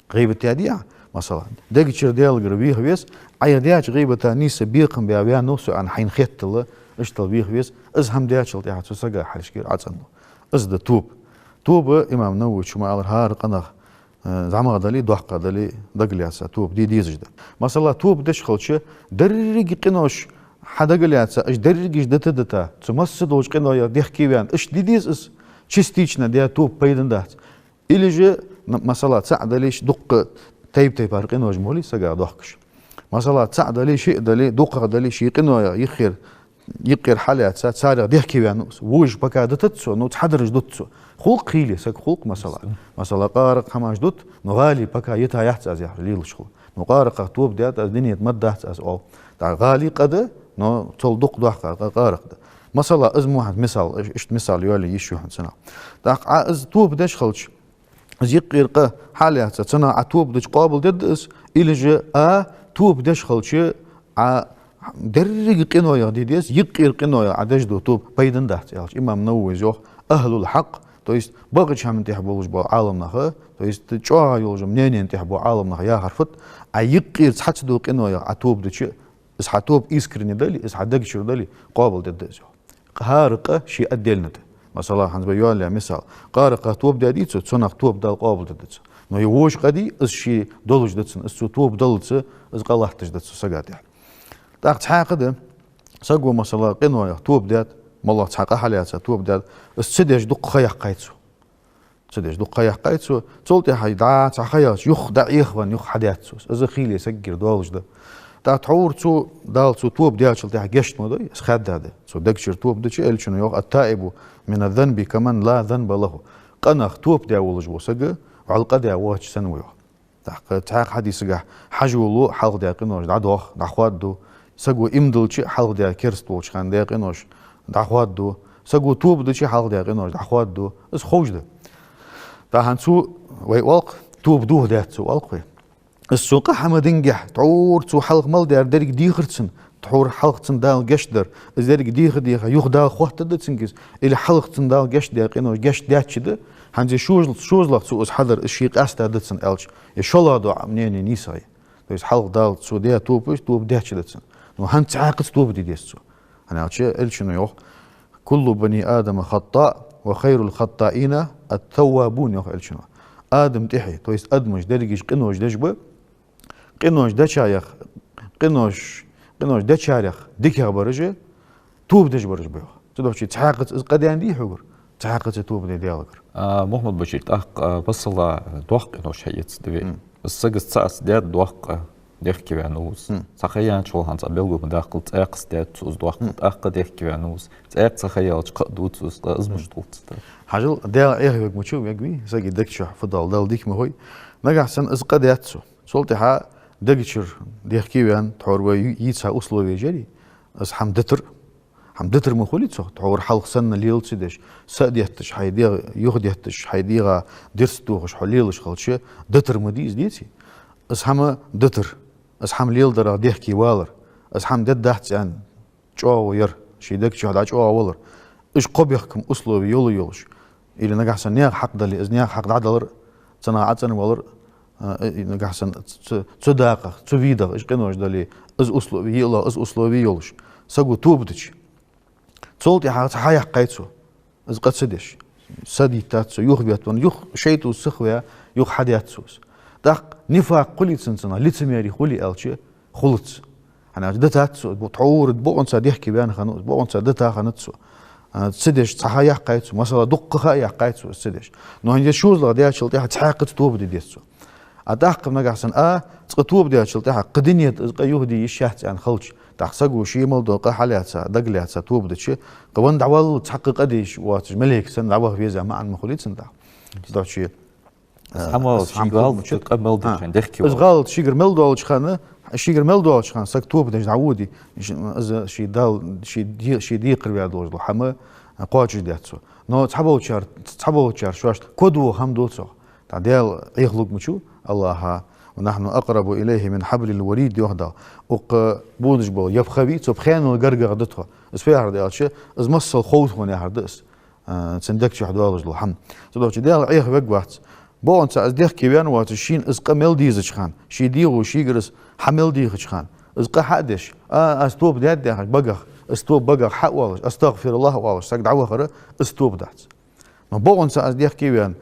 ГӀийбат даьдий Ӏа, масала, дега чура Даьлагара вийха веза, Ӏайха даьча гӀийбата нийсса бекхам баь ваьннав со аьнна, хьайна хетта, иштта вийха веза, из хӀама даьчул тӀехьагӀа цу сага хьалхашкара ӀацӀенлу. Из да тоба. Тоба, имам Нававе ма аллара, хӀара къинах, э, зӀамагӀа дале, доккхагӀа дале, дагалаьца тоба де дезаш да. Масала, тоба деш хилча, деррига къинош хьа дагалаьца, уж дерригаш дита-дита, цу масса долча къиноех дехке ваьнна, иштта де деза из, частично даь тоба пайдана дац. Или же, н-, масала, цаӀ дале, дуккха тайп-тайпара къинош ма хулий сага дохкаш. Масала, цаӀ дале, шиъ дале, дукхагӀа дале, ший къиноех юкъера, юкъера хьалаьца, царех дехке ваьнна ва из. Вож пока дитац цо, ну, цхьадараш дита цо. Хулк хийла, саг хулк, масала. Масала, къаракъ хӀамаш дита, ну, гӀалий пока йита яц аз, яхаш лелаш хул. Ну, къаракъах тоба даьд аз, дунен тӀа ма дац аз, оал. ТӀаккха гӀалий къа да, но цул дукха доккха къа къаракъ да. Масала, из мо хӀанз мисал, иш-, иштта мисал йоалае йиш я хӀанз цунах. ТӀаккха Ӏа из тоба деш хилча, из юкъера къа хьалаьца, цунах Ӏа тоба дича къоабал дергда из, или же, а, тоба деш хилча, Ӏа деррига къиноех де деза, юкъера къиноех Ӏа деш дола тоба пайдана дац аьлча, имам Нававе йоах, ахӀлул хьакъ, то есть бакъача хӀаман тӀа болаш бола Ӏаламнаха, то есть чӀоагӀа йолча мненен тӀа бола Ӏаламнаха яхар фуд, Ӏа юкъера цхьацца дола къиноех Ӏа тоба дича, из хьа тоба искренне дале, из хьа дег чура дале, къоабал дергда из, йоах. ХӀара къа ше отдельно да. Масала, хӀанз вай йоалаяь мисал. Къаракъах тоба даьдий цо, цунах тоба Дала къоабал дергда цун. Но е вож къа дий, из ше долаш да цун, из цо тоба даллалца, из къа латташ да цу сага тӀа. ТӀаккха цхьаькха да, саго, масала, къиноех тоба даьд, моллагӀа цхьа къа хьалаьца тоба даьд, из ца деш дукха ха яьккхай цо. Ца деш дукха ха яьккхай цо. Цул тӀехьагӀа дӀа цхьа ха яьлча, юха дӀа Ӏехавенна, юха хьадаьд цо из. Из хийла сагагара долаш да. ТӀаккха тхьовра цо, Дала цо тоба даьчул тӀехьагӀа гешт ма дой, из хаьдда да. Цо дег чура тоба дича, Элчано йоах: «التائب من الذنب كمن لا ذنب له». Къинах тоба даь волаш вола саг, вӀалла къа даь воацача санна ва, йоах. ТӀаккха цхьаькха хьадисагахь: хьажол, хьалха даь къинош дӀадоах, дӀахоаду. Саго иман диллача, хьалха даь, керста волча хана даь къинош дӀахоаду. Саго тоба дича, хьалха даь къинош дӀахоаду. Из ховш да. ТӀаккха хӀанз цо, вай оал-кх, тоба дохадаьд цо, оал-кх вай. Из цо къа хӀама динге, тхьовра цо хьалха мел даьр деррига дехар цунна, тхьовра хьалха цунна Дала гешт дар, из деррига деха-деха, юха Дала хоттаргда цунга из, или хьалха цунна Дала гешт даь къинош гешт даьча да, хӀанз шозал-, шозлагӀа цо из хьадар, из ше къаьстад цунна аьлча, е шоллагӀа дола мнени нийсагӀа я. То есть хьалха Дала цо даь тоба, тоба даьча да цунна. Но хӀанз цхьаькхаза тоба де деза цо. ХӀана аьлча Элчано йоах: «كل بني آدم خطاء وخير الخطائين التوابون», йоах Элчано. Адама тӀехьа, то есть адамаш дерригаш къинош деш ба, къинош дечарех, къинош, къинош дечарех дикагӀа бараш тоба деш бараш ба, йоах. Цудухьа цхьаькхаза из къа даьнна дий хьогара, цхьаькхаза тоба де Даьлагара. А, Мухьаммад-Башир, тӀаккха, а, масала, доккха къинош хьаэца да вай. М. Из саго цаӀ даьд доккха, дехке ваьнна ва из. М. Цхьа ха яьнначул хӀанз цхьа белгал ма даккхал, цӀаькхаза даьд цо из доккха, м, тӀаккха дехке ваьнна ва из. ЦӀаькхаза ха яьлча кхы а дувц из къа, из мишта хул цу тӀа? Хьажал, Даьла Ӏехавергвац, вегвий, сага дег чу фу доал Далла дика ма хой. Нагахь санна из къа даьд цо. Цул тӀехьагӀа дег чура дехке ваьнна, тхьовра вай йийца условеш ярий, из хӀама дитар, хӀама дитар ма хулий цох, тхьовра хьалха санна лела ца деш, са а детташ, хьай дегӀ, юха детташ, хьай дегӀа дирст тохаш хьо лелаш хилча, дитар ма дий из, деций? Из хӀама дитар, из хӀама леладарах дехке валар, из хӀама дергдац аьнна, чӀоагӀо яр, ший дег чу дӀачӀоагӀа валар. Уж кхо бехкам услови йола йолаш. Или нагахь санна наьха хьакъ дале, из наьха хьакъ дӀадалар, цунах ӀацӀенвалар, а, и нагахь санна ц-, ц-, цу дакъах, цу видах, уж къинош дале, из услови йола, из услови йолаш. Саго тоба дича, цул тӀехьагӀа цхьа ха яьккхай цо. Из къа ца деш. Са диттад цо, юха веттавенна, юха шайтӀо сихваь, юха хьадаьд цо из. ТӀаккха нифакъ хулий цунна, лицемери хулий аьлча, хулац. ХӀана аьлча дитад цо, бу-, тхьовра бокъонца дехке ваьнна хиннав из, бокъонца дита хиннад цо. А, ца деш цхьа ха яьккхай цо, масала, дуккха ха яьккхай цо из ца деш. Но хӀанз шозлагӀа даьчул тӀехьагӀа цхьаькхаза тоба де деза цо. А тӀаккха нагахь санна, а, цкъа тоба даьчул тӀехьагӀа кхы дунен тӀа из къа юха де йиш яц аьнна хилча, тӀаккха саго ше мел дола къа хьалаьца, дагалаьца тоба дича, кхы венна дӀаваллалца цхьаккха къа деш воацаш малейк санна дӀаваха веза маӀан ма хулий цунна тӀаккха. Цудухьа, а, хӀама из хӀама шийгара хӀама хӀалат чу къа мел даьча хана дехке вала. Из хӀалат шийгара мел долча хана, шийгара мел долча хана саг тоба деш дӀаводе, ш-, из ший Дала, ший де-, ший декхар ваь долаш дола хӀама кхоачашдаьд цо. Но цхьаболчар, цхьаболчар шоашта кодо хӀама ду цох. ТӀаккха Даьла Ӏехалургвац, АллахӀа: «ونحن أقرب إليه من حبل الوريد», йоах Дала. Укх бодаш бола япха вий, цу пхенал гаргагӀа да тхо. Из фу яхар да аьлча, из масал хов тхона яхар да из. А, цун дег чу долаш дола хӀама. Цудухьа Даьла Ӏехавергвац. Бокъонца из дехке ваьнна воацаш, шийна из къа мел дезача хана, ший дегӀо шийгара из хьа мел дехача хана, из къа хьа а деш, а, аз тоба даьд яхаш багах, из тоба багах хьа а оалаш, астагӀфируллахӀ а оалаш, саг дӀавахар, из тоба дац. Но бокъонца аз дехке вена,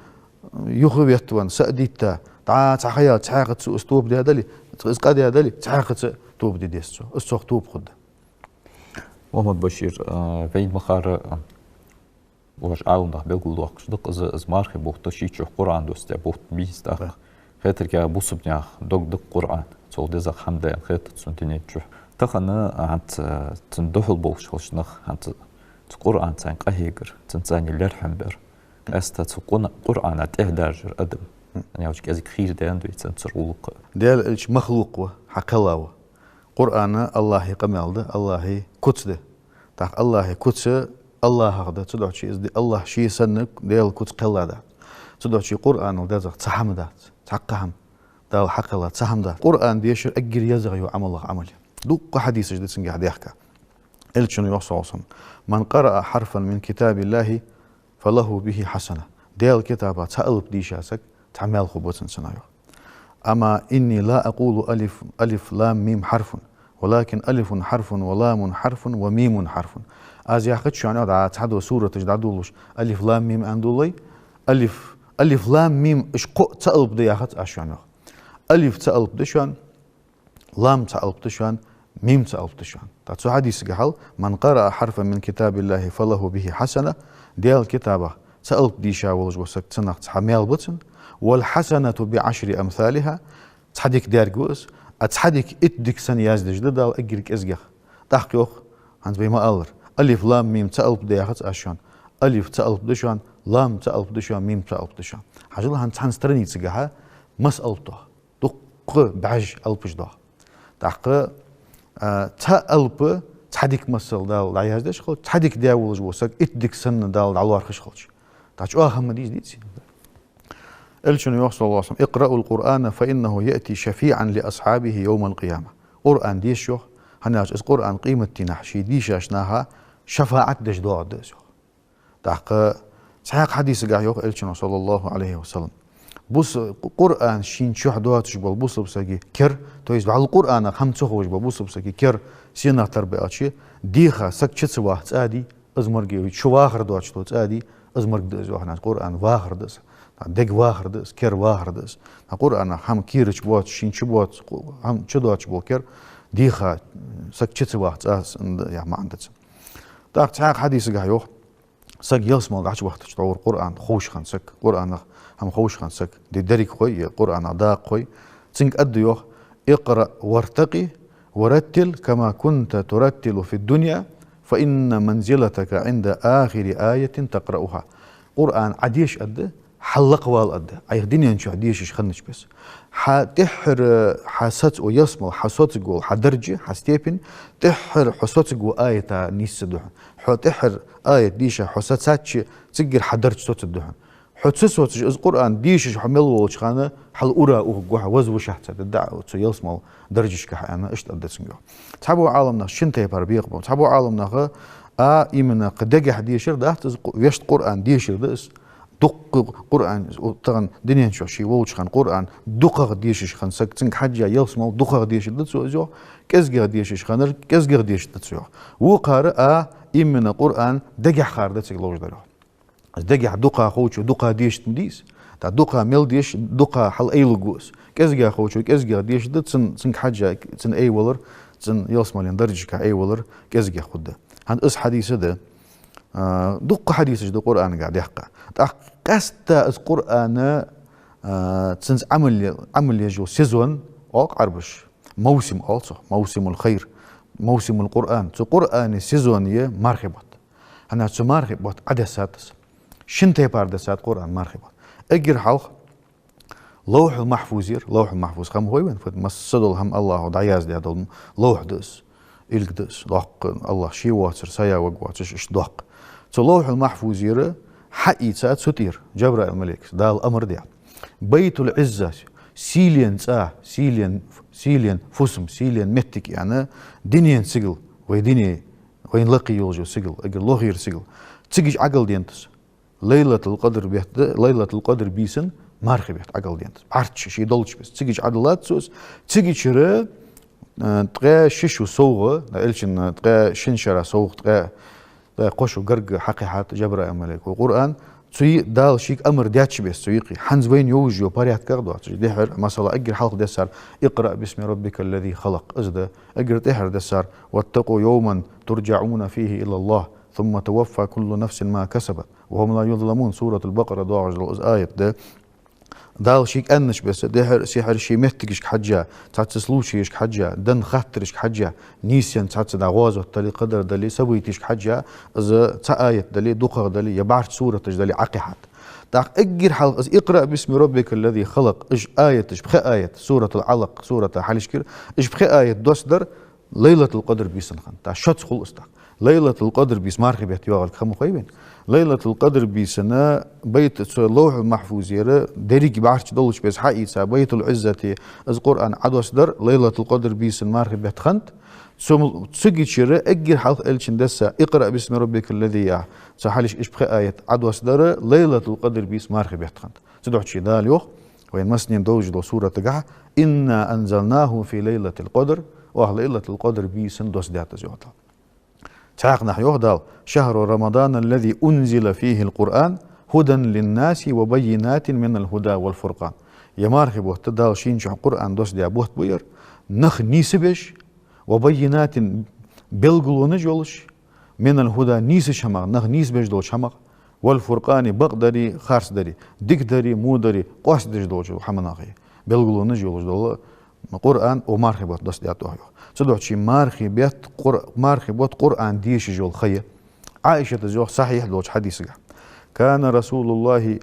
юха веттавенна, са а дитта, дӀа цхьа ха яьлча, цхьаькхаза цо из тоба даь дале, из къа даь дале, цхьаькхаза а тоба де деза цо. Из цох тоба хургда. Мухьаммад-Башир, а, вайна ма харра, а, вож Ӏаламнах белгалдоаккхаш да-кх из, из мархий бутт, ший чухь Къуръан доссадаь бутт ма йий из, тӀаккха. Да. Хетаргахьа бусалба наьха дог да-кх Къуръан, цул дезагӀа хӀама да аьнна хетац сона дунен чухь. Тахан хӀанз, а, цунна духьал болаш хилча нах, хӀанз цу Къуръанца къахьегар, цунца лерхӀам бар, къаьстта цу Къу-, Къуръана тӀехьа даржар адам. Мгм. Аьлча кӀезига хийра да аьнна дувц цун цар гӀулакх. Даьла элча махлукъ ва, хьакхелла ва. Къуръан АллахӀа къамаьл да, АллахӀа куц да. ТӀаккха АллахӀа куц АллахӀах да, цудухьа из АллахӀ ше санна Даьла куц кхелла дац. Цудухьа Къуръанал дезагӀа цхьа хӀама дац, цхьаккха хӀама Дала хьакхелла цхьа хӀама дац. Къуръан дешар эггара езагӀа йола Ӏамалех Ӏамал я. Дуккха хьадисаш да цунгахьа даьхка. Элчано йоах, саллаллахӀу Ӏалайхи ва саллам: «من قرأ حرفا من كتاب الله فله به حسنة». Даьла китабах цхьа алап дийша саг, цхьа маьл хургба цунна, йоах. «أما إني لا أقول ألف، ألف لام ميم حرف، ولكن ألف حرف ولام حرف وميم حرف». Аз яхац шоана, йоах, дӀа цхьадола сураташ дӀадолалуш, алиф, лам, мим аьнна долалой, алиф, алиф, лам, мим, уж кхоъ цхьа алап да яхац аз шоана, йоах. Алиф цхьа алап да шоана, лам цхьа алап да шоана, мим цхьа алап да шоана. ТӀаккха цу хьадисагахьа: «من قرأ حرفا من كتاب الله فله به حسنة», Даьла китабах цхьа алап дийша волаш вола саг, цунах цхьа маьл ба цунна, «والحسنة بعشر أمثالها», цхьа дика даьрг ва из, а цхьа дика итт дика санна яздеш да Дала эггара кӀезигагӀа. ТӀаккха йоах, хӀанз вай ма аллара, алиф, лам, мим цхьа алап да яхац аз шоана, алиф цхьа алап да шоана, лам цхьа алап да шоана, мим цхьа алап да шоана. Хьажал, хӀанз цхьан страницагахьа масса алап да. Дуккха бӀаьш алапаш да. ТӀаккха, а, цхьа алап цхьа дика масал Дала дӀаяздеш хилча, цхьа дика даь волаш вола саг итт дика санна Дала дӀалоархӀаш хилча, тӀаккха чӀоагӀа хӀама дий из, деций? Элчано йоах, саллаллахӀу Ӏалайхи ва саллам: «اقرؤوا القرآن فإنه يأتي شفيعا لأصحابه يوم القيامة». Къуръан деша, йоах, хӀана аьлча из Къуръан къематдийнахьа ший дийшача наха шафаӀат деш доагӀаргда из, йоах. ТӀаккха цхьаькха хьадисагахьа йоах Элчано, саллаллахӀу Ӏалайхи ва саллам: бус-, Къуръан шийна чухь доацаш бола бусалба сага кер, то есть вӀалла Къуръанах хӀама ца ховш бола бусалба сага кер сенах тара ба аьлча, деха саг чу ца вахача цӀа дий, из морг я, чу вахар доацаш дола цӀа дий, из морг да из, йоах, хӀана аьлча Къуръан вахар да из, дега вахар да из, кер вахар да из. Къуръанах хӀама кера чу боацаш, шийна чу боацаш, хӀама чу доацаш бола кер деха саг чу ца вахача цӀа, яха маӀан да цун. ТӀаккха цхьаькха хьадисагахьа йоах: саг ялсмале дӀачувахийтача тхьовра Къуръан ховш хинна саг, Къуръанах хӀама ховш хинна саг, ди дерригхой, е Къуръанах дакъахой, цунга аргда, йоах: «اقرأ وارتق ورتل كما كنت ترتل في الدنيا، فإن منزلتك عند آخر آية تقرأها». Къуръан Ӏа деша, аргда, хьаллакхвала, аргда, Ӏайха дунен чухь дешаш хиннача беса. Хьа тӀеххьара, хьа саца, о, ялсмале, хьа соцаргвола, хьа даржа, хьа степень, тӀеххьара хьо соцаргвола аята нийсса да хьона. Хьо тӀеххьара аят дийша хьо сацача, цигара хьа даржа соцаргда хьона. Хьо ца соцаш, из Къуръан дешаш хьо мел волча хана, хьал ура ухаргва хьо, вазвуш хьо царца, да, цу ялсмале даржашка хьо, аьнна, иштта аргда цунга, йоах. Цхьабола Ӏаламнах шин тайпара бекъабу. Цхьабола Ӏаламнаха, а, именно кхы дегахьа дешар дац из, къу-, вешта Къуръан дешар да из. Дуккха Къуръан, у, тахан дунен чухь ше волча хана Къуръан дукхагӀа дешаш хинна саг, цунга хьежжа ялсмале дукхагӀа дешаргда цо из, йоах, кӀезигагӀа дешаш хиннар кӀезигагӀа дешаргда цо, йоах. Вокхар, а, именно Къуръан дегахьа хар да цига ловш дар, йоах. Из дегахьа дукха ховчо дукха дешаргда из. ТӀаккха дукха мел деша, дукха хьал айлургва из. КӀезигагӀа ховчо кӀезигагӀа дешаргда, цун, цунга хьежжа, цун айвалар, цун ялсмален даржашка айвалар кӀезигагӀа хургда. ХӀанз из хьадис да, а, дуккха хьадисаш да Къуръанагахьа даьккха. ТӀаккха къаьстта из Къуръан, а, цунца Ӏамал е-, Ӏамал еш йола сезон, оал-кх Ӏарбаша, мавсим оал цох, мавсимул хайр, мавсимул Къуръан, цу Къуръана сезон я мархий бутт. ХӀана аьлча цу мархий бутт Ӏа дессад из. Шин тайпара дессад Къуръан мархий бутт. Эггара хьалха Лавхьул-Махьфузера, Лавхьул-Махьфуз хӀама хой вайна, фу да, массадола хӀама АллахӀа дӀаяздаь дола лавхь да из, илг да из, доккха, АллахӀ ше воацар, сая ваг воацаш, иштта доккха. Цу Лавхьул-Махьфузера хьаийца цу тӀера Джабраил малейкас, Дала амар даь. Байтул-Ӏизза, сийлен цӀа, сийлен, сийлен фусам, сийлен моттиг аьнна, дунен сигала, вай дуне, вайна лакхе йолаш йола сигала, эггара лохера сигала, цига Ӏогалденад из. Лайлатул-Къадр бетта, Лайлатул-Къадр бийсан мархий бетта Ӏогалденад из. Бӏарчча ше долча беса. Цига Ӏодиллад цо из. Цигачара, э, ткъаь ши шу совгӀа, да, Элчанна ткъаь шин шера совгӀа, ткъаь, ткъаь кхо шу гарга хьакхихьад Джабраил малейко Къуръан, Цу йи-, Дала шийга амар деча беса цу юкъе. ХӀанз вайна йовш йола порядках доацаш. Дехьара, масала, эггара хьалха дессар: «اقرأ باسم ربك الذي خلق». Из да. Эггара тӀехьара дессар: «واتقوا يوما ترجعون فيه إلى الله ثم توفى كل نفس ما كسبت وهم لا يظلمون». Суратуль-Бакъара доагӀаш дола из аят да. Дала шийга аьннача беса, дехьара-сехьара ший меттигашка хьежжа, цхьацца случайшка хьежжа, денна хаттарашка хьежжа, нийсъенна цхьацца дӀа гӀазот дале, кхыдар дале, событешка хьежжа, из цхьа аят дале, дукхагӀа дале, е бӀарчча сураташ дале, Ӏокхихьад. ТӀаккха эггара хьалха из «اقرأ باسم ربك الذي خلق», уж аяташ, пхи аят, Суратуль-Ӏалакъ, сурата хьалхашкара, уж пхи аят доссадар Лайлатуль-Къадр бийсан хиннад. ТӀаккха шозза хул из тӀаккха. Лайлатуль-Къадр бийса мархий бетта йоагӀилга хӀама хой вайна? Лайлатуль-Къадр бийсан байт-, цу Ловхьуль-Махьфузера деррига бӀарчча долча беса хьаийца, Байтуль-Ӏиззате из Къуръан Ӏодоссадар Лайлатуль-Къадр бийсан мархий бетта хиннад. Цу-, цигачара эггара хьалха Элчано десса «اقرأ باسم ربك الذي» яха, цу хьалхашка уж пхи аят Ӏодоссадар Лайлатуль-Къадр бийса мархий бетта хиннад. Цудухьа Дала йоах, вайна массанена довзаш дола суратагахьа: «إنا أنزلناه في ليلة القدر», оаха Лайлатуль-Къадр бийсан доссадаьд из, йоах Дала. Цхьаькханахьа йоах Дала: «شهر رمضان الذي أنزل فيه القرآن هدى للناس وبينات من الهدى والفرقان». Ер мархий бутт Дала шийна чу Къуръан доссадаь бутт ба ер, нах нийсбеш, «وبينات», белгалонаш йолаш, «من الهدى», нийсача хӀамах, нах нийсбеш долча хӀамах, «والفرقان», бакъдари, харцдари, дикадари, водари, къоастадеш долча хӀаманах, белгалонаш йолаш дола Къуръан укх мархий бетта доссадаьд оаха, йоах. Цудухьа мархий бетта Къур-, мархий бутт Къуръан дешаш йола ха я. Ӏаишатас йоах сахьихь долча хьадисагахьа: «كان رسول الله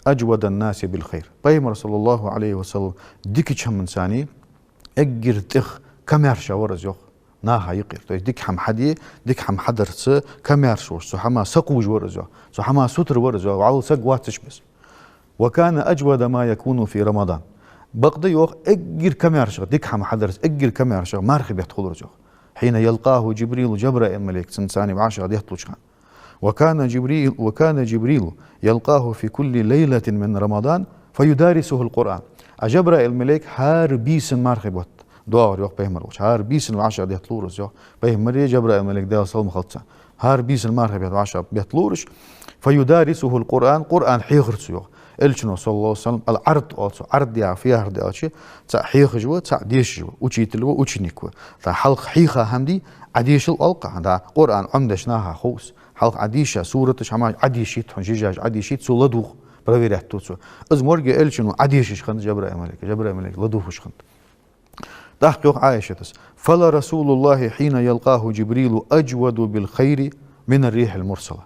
أجود الناس بالخير». Пайхамар, صلى الله عليه وسلم, дикача хӀаманца эггара тӀех камаьрша вар из, йоах, наха юкъера. То есть дика хӀама хьаде, дика хӀама хьадарца камаьрша волаш, цу хӀамах сакхувш вар из, йоах, цу хӀамах сутара вар из, йоах, вӀалла саг воацача беса. «وكان أجود ما يكون في رمضان». Бакъда, йоах, эггара камаьршагӀа, дика хӀама хьадарца эггара камаьршагӀа мархий бетта хулар из, йоах. «حين يلقاه جبريل», Жабраил малейк цунца вӀашагӀдетталуча хана. «وكان جبريل، وكان جبريل يلقاه في كل ليلة من رمضان فيدارسه القرآن». А Жабраил малейк хӀара бийсан мархий бутт доагӀар, йоах, пайхамар волча. ХӀара бийсан вӀашагӀдетталора из, йоах. Пайхамари Жабраил малейки, Даьла салам хилда царна, хӀара бийсан мархий бетта вӀашагӀбетталора уж. «فيدارسه القرآن», Къуръан хьехар цо, йоах. Элчано, صلى الله عليه وسلم, ал-Ӏард оал цох. Ӏард яха фу яхар да аьлча, цаӀ хьехаш ва, цаӀ дешаш ва, учитель ва, ученик ва. ТӀаккха хьалха хьийха хӀама дий, Ӏодешал оал-кх, дӀа Къуръан Ӏомадеш наха хов из. Хьалха Ӏодийша, сураташ, хӀамаш Ӏодийшийт хьона, жижаш Ӏодийшийт, цо ладувгӀ, проверять ду цо. Из моргӀе Элчано Ӏодешаш хиннад Жабраил малейка, Жабраил малейк ладувгӀаш хиннад. ТӀаккха йоах Ӏаишатас: «فلرسول الله حين يلقاه جبريل أجود بالخير من الريح المرسلة».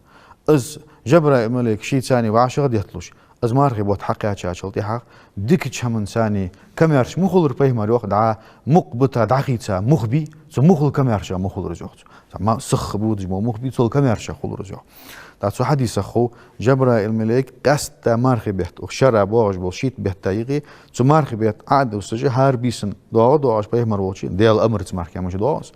Из Жабраил малейк шийца вӀашагӀдетталуш, из мархий бутт хьакхаьчачул тӀехьагӀа дикача хӀаманца камаьрша ма хулар пайхамар, йоах, дӀа мукх бита дӀахийца мух бий, цу мухал камаьрша ма хулар из, йоах. Цу ма-, сиха бодаш бола мух бий, цул камаьрша хулар из, йоах. ТӀаккха цу хьадисах хов, Жабраил малейк къаьстта мархий бетта, укх шера боагӀаш бола шийтта бетта юкъе, цу мархий бетта Ӏодоссаш, хӀара бийсан доагӀа, доагӀаш пайхамар волча, Даьла амарца мархий бетта доагӀа из.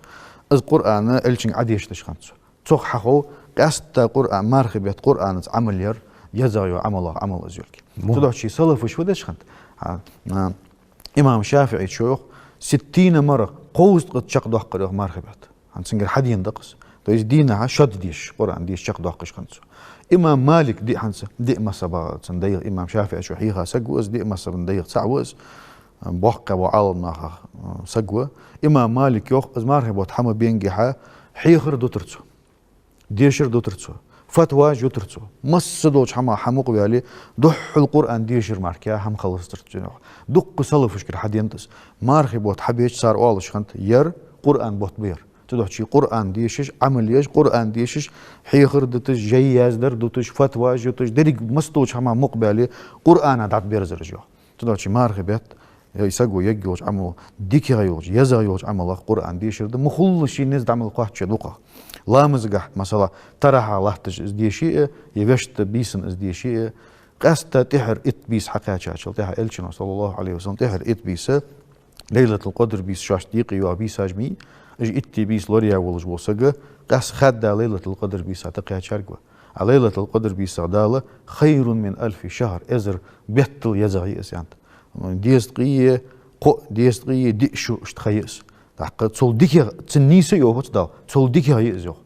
Из Къуръан Элчанга Ӏодешадеш хиннад цо. Цох хьахов къаьстта Къуръан, мархий бетта Къуръанаца Ӏамал яр езагӀа йола Ӏамалех Ӏамал из йолга. Цудухьа салафаш фу деш хиннад? А, а, имам ШафиӀийс йоах, ситтина марра, кховзткъа чакхдоаккхар, йоах, мархий бетта. ХӀанз цунгара хьадена да-кх из. То есть дийнахьа шозза дешаш, Къуръан дешаш чакхдоаккхаш хиннад цо. Имам Малик, диъ хӀанз, диъ мазхӀабаца дайгӀа, имам ШафиӀийс хьийха саг ва из, диъ мазхӀабаца дайгӀа цаӀ ва из, боккхий бола Ӏаламнахах, а, саг ва. Имам Малик йоах, из мархий бутт хьа ма бенгехьа, хьехар дутар цо. Дешар дутар цо. Фатваш ютар цо. Масса долча хӀамах хьа мукъаваьле, духхьал Къуръан дешар мара кхы хӀама хилац цун, йоах. Дуккха салафашкара хьадена да из. Мархий бутт хьабеча цар оалаш хиннад: ер Къуръан бутт ба ер. Цудухьа Къуръан дешаш, Ӏамал еш, Къуръан дешаш, хьехар дуташ, жай яздар дуташ, фатваш юташ, деррига масса долча хӀамах мукъабаьле, Къуръана дӀатӀаберзар уж, йоах. Цудухьа мархий бетта, е, саго ергйолча Ӏамал, дикагӀа йолча, езагӀа йолча Ӏамалех Къуръан дешар да, ма хулла ший низ дӀа мел кхоачча дукхагӀа. Ламазагахь, масала, тарахьа латташ из деше а, е вешта бийсан из деше а, къаьстта тӀехьара итт бийса хьакхаьчачул тӀехьагӀа Элчано, صلى الله عليه وسلم, тӀехьара итт бийса, Лайлатуль-Къадр бийса шоашта юкъе йоагӀа бийсаш ма йий, уж итт бийса лораяь волаш вола саг къаьстта хаьдда Лайлатуль-Къадр бийса тӀакхаьчарг ва. А Лайлатуль-Къадр бийсах Дала: «خير من ألف شهر», эзар беттал езагӀа я из, аьннад. Дезткъеи кхоъ, дезткъеи диъ шу иштта ха я из. ТӀаккха цул дикагӀа, цун нийса йоахац Дала, цул дикагӀа я из, йоах.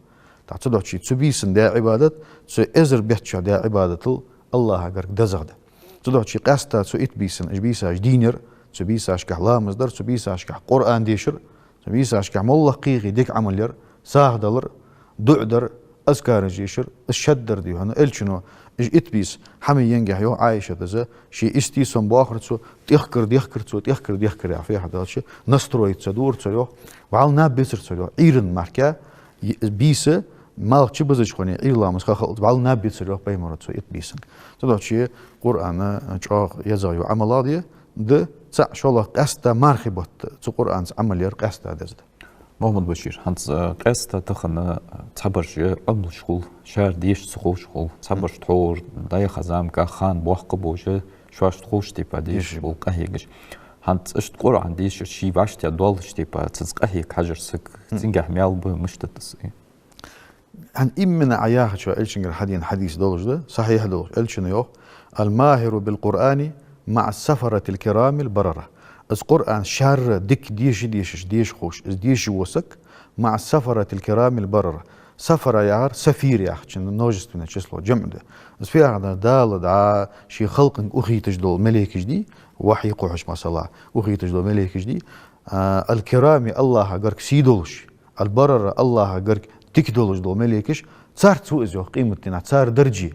ТӀаккха цудухьа цу бийсан даь Ӏибадат, цу эзар бетта чу даь Ӏибадатал Аллахӏа гарга дезагӀа да. Цудухьа къаьстта цу итт бийсан, уж бийсаш дийна яр, цу бийсашкахь ламаз дар, цу бийсашкахь Къуръан дешар, цу бийсашкахь моллагӀа кхы-кхы дика Ӏамал яр, сагӀа далар, дуӀа дар, азкараш дешар, из шаддар дий хьона, Элчано, уж итт бийса хӀама яьнгехь йоах Ӏайшата, ший истий сом бохар цо, тӀехкар, дехкар цо, тӀехкар, дехкар яха фехьа далча, настроиться дора цо йоах, вӀалла наб бецар цо йоах, Ӏуйран мара, е-, бийса, малх чу безача хана Ӏуйра ламаз ха хилча, вӀалла наб бецар йоах пайхамара цу итт бийсан. Цудухьа Къуръан чӀоагӀа езагӀа йола Ӏамал да, да, цаӀ, шоллагӀа, къаьстта мархий бутт цу Къуръанца Ӏамал яр къаьстта деза да. Мухьаммад-Башир, хӀанз, э, къаьстта тахан, э, цхьабараш Ӏомалуш хул, шоаш деша ца ховш хул, цхьабараш тхьовра дӀаяха заманга хана боккха болаш, шоашта ховш тайпара дешаш бола къахьегаш. ХӀанз иштта Къуръан дешар ший вӀаштӀехьа долаш тайпара, цунца къахьега хьажар саг, цунгахь маьл ба, мишта да из? ХӀанз именно Ӏа яхачох Элчангара хьадена хьадис долаш да, сахьихь долаш, Элчано йоах: «الماهر بالقرآن مع السفرة الكرام البررة». Из Къуръан шоаш дика деша дешаш, деша ховш, из дешаш вола саг, «مع السفرة الكرام البررة». Сафара яхар сафир яхачун множественное число, жамӀ да. Из фу яхар да, Дала дӀа ший халкъанга ухийташ дола малейкаш дий, вахьи кхухьаш, масала, ухийташ дола малейкаш дий, а, «الكرام», Аллахӏа гарга сий долаш, «البررة», Аллахӏа гарга дика долаш дола малейкаш, царца ва из йоах къематдийнахь, цар дарже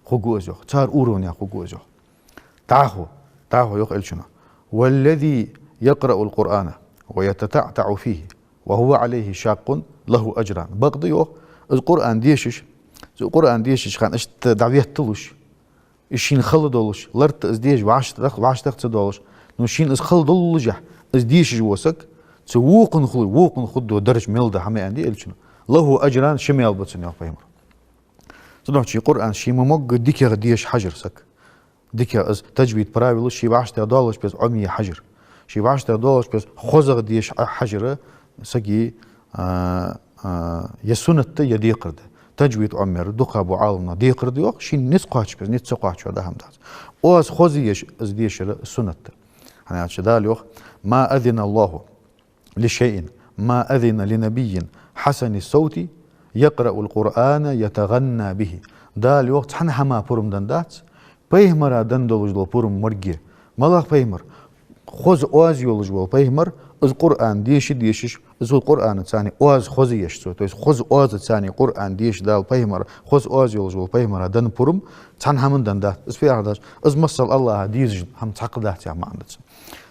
хургва из йоах, цар уровнехь хургва из йоах. ДӀахо, дӀахо йоах Элчано: «والذي يقرأ القرآن ويتتعتع فيه وهو عليه شاق له أجران». Бакъда йоах, из Къуръан дешаш, из Къуръан дешача хана иштта дӀаветталуш, из шийна хала долаш, лартта из деша вӀаштӀехьа, вӀаштӀехьа ца долаш, но шийна из хала доллашехь, из дешаш вола саг, цу вокхунна хул, вокхунна хургдола дарж мел да хӀама аьннад Элчано. «له أجران», ши маьл ба цунна йоах пайхамара. Цудухьа Къуръан ший ма могга дикагӀа деша хьажар саг. ДикагӀа из таджвид правилаш ший вӀаштӀехьа долаш беза Ӏомае хьажар. Ший вӀаштӀехьа долаш беза хозагӀа деша хьажар сага, а, а, е суннат да, е декхар да. Таджвид Ӏомаяр дукха бола Ӏаламнаха декхар да йоах, шийна низ кхоачаш беза, низ ца кхоачаш да хӀама дац. Оаз хоза еш из дешар суннат да. ХӀана аьлча Дала йоах: «ما أذن الله لشيء ما أذن لنبي حسن الصوت يقرأ القرآن يتغنى به». Дала йоах, цхьан хӀаман пурам денна дац, пайхамара денна долаш дола пурам моргге. МалагӀа пайхамар? Хоза оаз йолаш вола пайхамар, из Къуръан деша дешаш, из Къуръанаца оаз хоза еш цо, то есть хоза оазаца Къуръан деша Дала пайхамара, хоза оаз йолаш вола пайхамара денна пурам цхьан хӀаман денна дац. Из фу яхар да аьлча, из масал Аллахӏа дезаш хӀама цхьаккха дац яха маӀан да цун.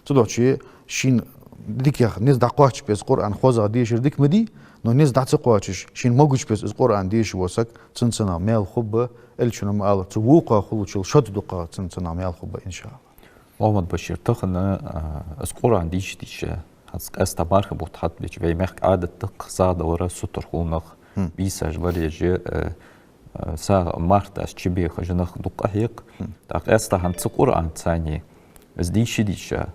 Цудухьа шийна дикагӀа низ дӀакхоачаш беза Къуръан хозагӀа дешар дика ма дий, но низ дӀа ца кхоачаш, шийна могаш беза из Къуръан дешаш вола саг, цунна цунах маьл хургба, Элчано ма аьлла, цу вокхо хулачул шозза дукхагӀа цунна цунах маьл хургба, иншааллахӀ. Мухьаммад-Башир, тахан, а, из Къуръан деша дийша, хӀанз къаьстта мархий бутт хьатӀабеча, вай мехка Ӏадат да-кх сагӀа далар, сутара хул нах, бийсаш лораеш, а, а, сагӀа, марха тӀа чубеха жа нах дукха къахьег. ТӀаккха къаьстта хӀанз цу Къуръанаца из деша дийша,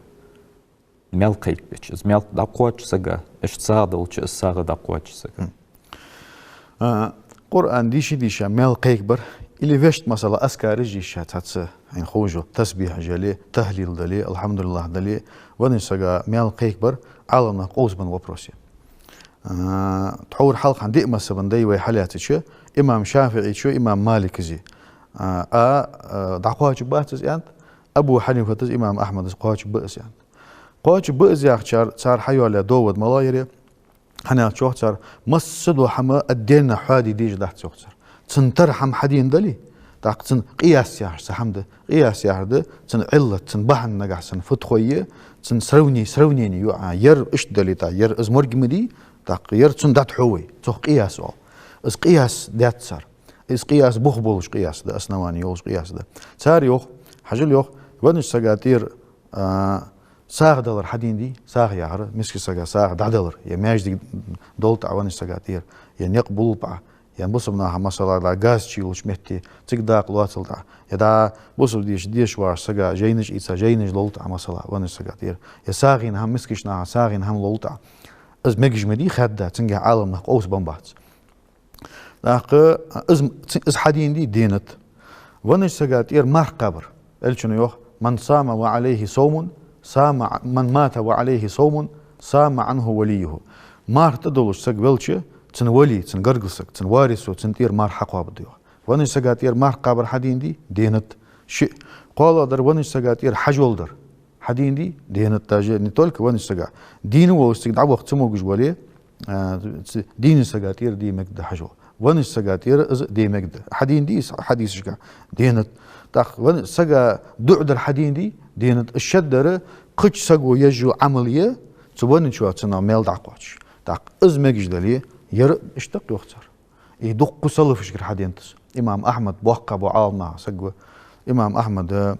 маьл кхайкабеча, из маьл дӀакхоач сага, иштта сагӀа далча из сагӀа дӀакхоач сага. А, Къуръан деша дийша маьл кхайкабар, или вешта, масала, азкараш деша, цхьацца, хьайна ховш йола, тасбихьаш яле, тахӀлил дале, алхьамдулиллахӀ дале, веннача сага маьл кхайкабар Ӏаламнаха къовсабенна вопрос я. А, тхьовра хьалха диъ мазхӀабан дай вай хьалаьцача, имам ШафиӀийчои имам Маликази, а, а, а, дӀакхоачаргбац из аьннад, Абу Хьанифатаси имам Ахьмадас кхоачаргба из аьннад. Кхоачаргба из яхачар, цар хьайоалаяь довод малагӀа я ер? ХӀана аьлча йоах цар, массадола хӀама отдельно хьоаде дезаш дац йоах цар. Цун тара хӀама хьадена дале, тӀаккха цун къияс яхаш цхьа хӀама да. Къияс яхар да, цун Ӏиллат, цун бахьан нагахь санна фуд хой, цун сравни-, сравнение ю Ӏа, ер иштта дале тӀаккха, ер из морг ма дий, тӀаккха ер цунна дӀатӀахьу вай, цох къияс оал. Из къияс даьд цар. Из къияс бух болаш къияс да, основание йолаш къияс да. Цар йоах, хьажал йоах, веннача сага тӀера, а, сагӀа далар хьадена дий, сагӀа яхар, миска сага сагӀа дӀадалар, е маьждиг долча тӀа веннача сага тӀера, е никъ болалупӀа, е бусалба наха, масала, дӀа газ чуйолча метте цига дакъа лоацалда, е дӀа бусалба деша дешаш вола сага жайнаш ийца, жайнаш лолда, масала, веннача сага тӀера, е сагӀийна хӀама, мискача наха сагӀийна хӀама лолда. Из мегаш ма дий, хаьдда, цунгахь Ӏаламнаха къовсабенна бац. ТӀаккха из, из хьадена дий, денад. Веннача сага тӀера марха кхабар. Элчано йоах: «من صام وعليه صوم، صام ع-، من مات وعليه صوم، صام عنه وليه». Марха тӀа долаш саг велча, Цун вали, цун гаргара саг, цун варисо, цун тӀера марха хьакхоабаргда йоах. Веннача сага тӀера марха кхабар хьадена дий? Денад. Шиъ. КхоалагӀдар, веннача сага тӀера хьажол дар хьадена дий? Денад. Даже не только веннача сага. Дийна волаш цига дӀаваха ца могаш вале, а, ц-, дийнача сага тӀера де мегаш да хьажол. Веннача сага тӀера из де мегаш да. Хьадена дий из хьадисашка? Денад. ТӀаккха веннача сага дуӀа дар хьадена дий? Денад. Из шаддар кхыча саго еш йола Ӏамал я, цу венначоа цунах маьл дӀакхоачаш. ТӀаккха из мегаш дале, ер иштта кхы йоах цар. И дуккха салафашкара хьаденад из. Имам Ахьмад боккха бола Ӏаламнахах саг ва. Имам Ахьмада,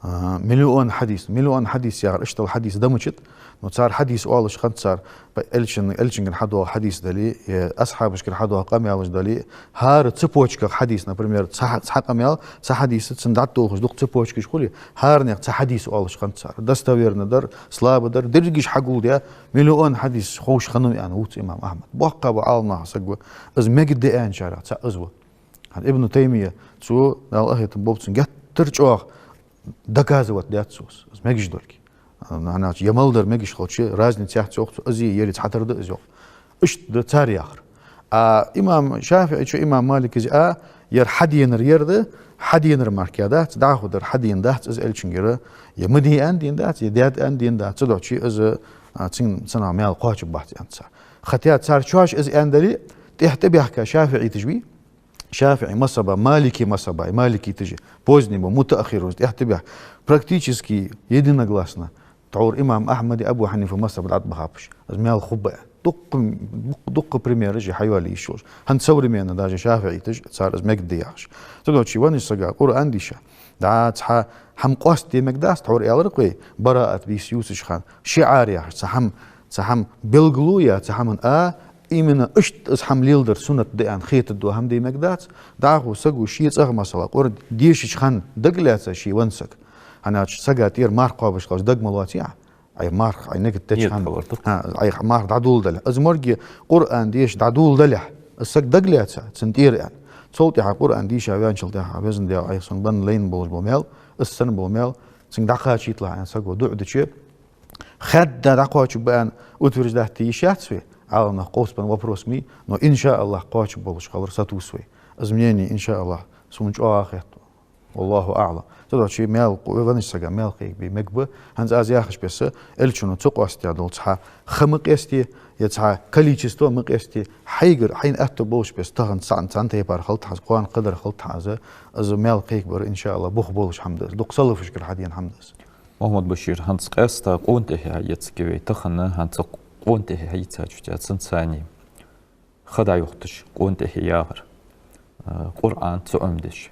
а, миллион хьадис, миллион хьадис яхар, иштта хьадис да мичад, но цар хьадис оалаш хиннад цар, па элчин, элчангара хьадоагӀа хьадис дале, е асхьабашкара хьадоагӀа къамаьлаш дале, хӀара цепочках хьадис, например, цхьа, цхьа къамаьл, цхьа хьадис, цунна дӀатӀадолхаш дукха цепочкаш хуле, хӀаранех цхьа хьадис оалаш хиннад цар. Достоверно дар, слабо дар, дерригаш хьагулдаь, миллион хьадис ховш хиннав аьнна вувц имам Ахьмад. Боккха бола Ӏаламнахах саг ва, из мегаш да аьнначарех цаӀ из ва. ХӀанз Ибн Таймия, цо, Дала къахетам болба цунна, геттара чӀоагӀа доказывать даьд цо из, из мегаш долга. ХӀана аьлча, е мел дар мегаш хилча, разница яц йоах цо, из е ер цхьатарра да из йоах. Иштта да цар яхар. А имам ШафиӀийс а, имам Маликас а, ер хьаденар ер да, хьаденар мара кхы дац, дӀахо дар хьадена дац из элчангара, е ма де аьнна дена дац, е даьд аьнна дена дац, цудухьа из, а, цун, цунах маьл кхоачаргбац аьннад цар. Хотя цар чош из аьнна дале а, тӀехьа тӀабаьхка шафиӀиташ бий, ШафиӀий мазхӀаба, Малики мазхӀаба, и маликиташ, поздний ба, мутааххирунаш, тӀехьа тӀабаьхка, практически единогласно тхьовра имам Ахьмада, Абу Хьанифа мазхӀаба дӀатӀабахаб уж. Из маьл хургба аьнна. Дуккха, дуккха примераш я хьайоалае йиш йолаш. ХӀанз современно даже шафиӀиташ, цар из мегаш да яхаш. Цудухьа веннача сага Къуръан дийша, дӀа цхьа хӀама къоастаде мегаш дац, тхьовра аьлар-кх вай, бараат бийса ювцача хана, шиӀар яхаш, цхьа хӀама, цхьа хӀама белгало яь, цхьа хӀаман а, именно иштта из хӀама леладар суннат да аьнна хетаргдола хӀама де мегаш дац. ДӀахо саго ший цӀагӀа, масала, Къуръан дешача хана дагалаьца ше венна саг, хӀана аьлча сага тӀера марха кхоабаш хилча даг ма лоаций Ӏа, Ӏай марха, Ӏай нигат деча хана, хӀа, Ӏай марха дӀадоладалехь, из моргӀа Къуръан деша дӀадоладалехь, из саг дагалаьца цун тӀера аьнна. Цул тӀехьа Къуръан дийша ваьнначул тӀехьа, Везан Даьла, Ӏайха сона банна лайна болаш бола маьл, из санна бола маьл цунга дӀакхачийталахь аьнна саго дуӀа дича, хаьдда дӀакхоачаргба аьнна утверждать де йиш яц вай, Ӏаламнах къовсабенна вопрос ма йий, но, иншааллахӀ, кхоачаргболаш хилар сатувс вай. Из мнение, иншааллахӀ, сона чӀоагӀа хет. Валлаху аӀлам. Цудухьа маьл кхо-, веннача сага маьл кхайкабе мегаш ба. ХӀанз аз яхача беса, элчано ца къоастадаь дола цхьа ха ма къесте, е цхьа количество ма къесте, хьайгара, хьайна аьттув болча беса тахан цхьан, цхьан тайпара хилда хьа из, кхоана кхыдар хилда хьа из, из маьл кхайкабар, иншааллахӀ, бух болаш хӀама да из, дукха салафашкара хьадена хӀама да из. Мухьаммад-Башир, хӀанз къаьстта къона тӀехьа хьаэцаргья вай тахан, хӀанз къона тӀехьа хьаийцача, цун цани ха дӀайохийташ, къона тӀехьа яхар, а, Къуръан ца Ӏомадеш.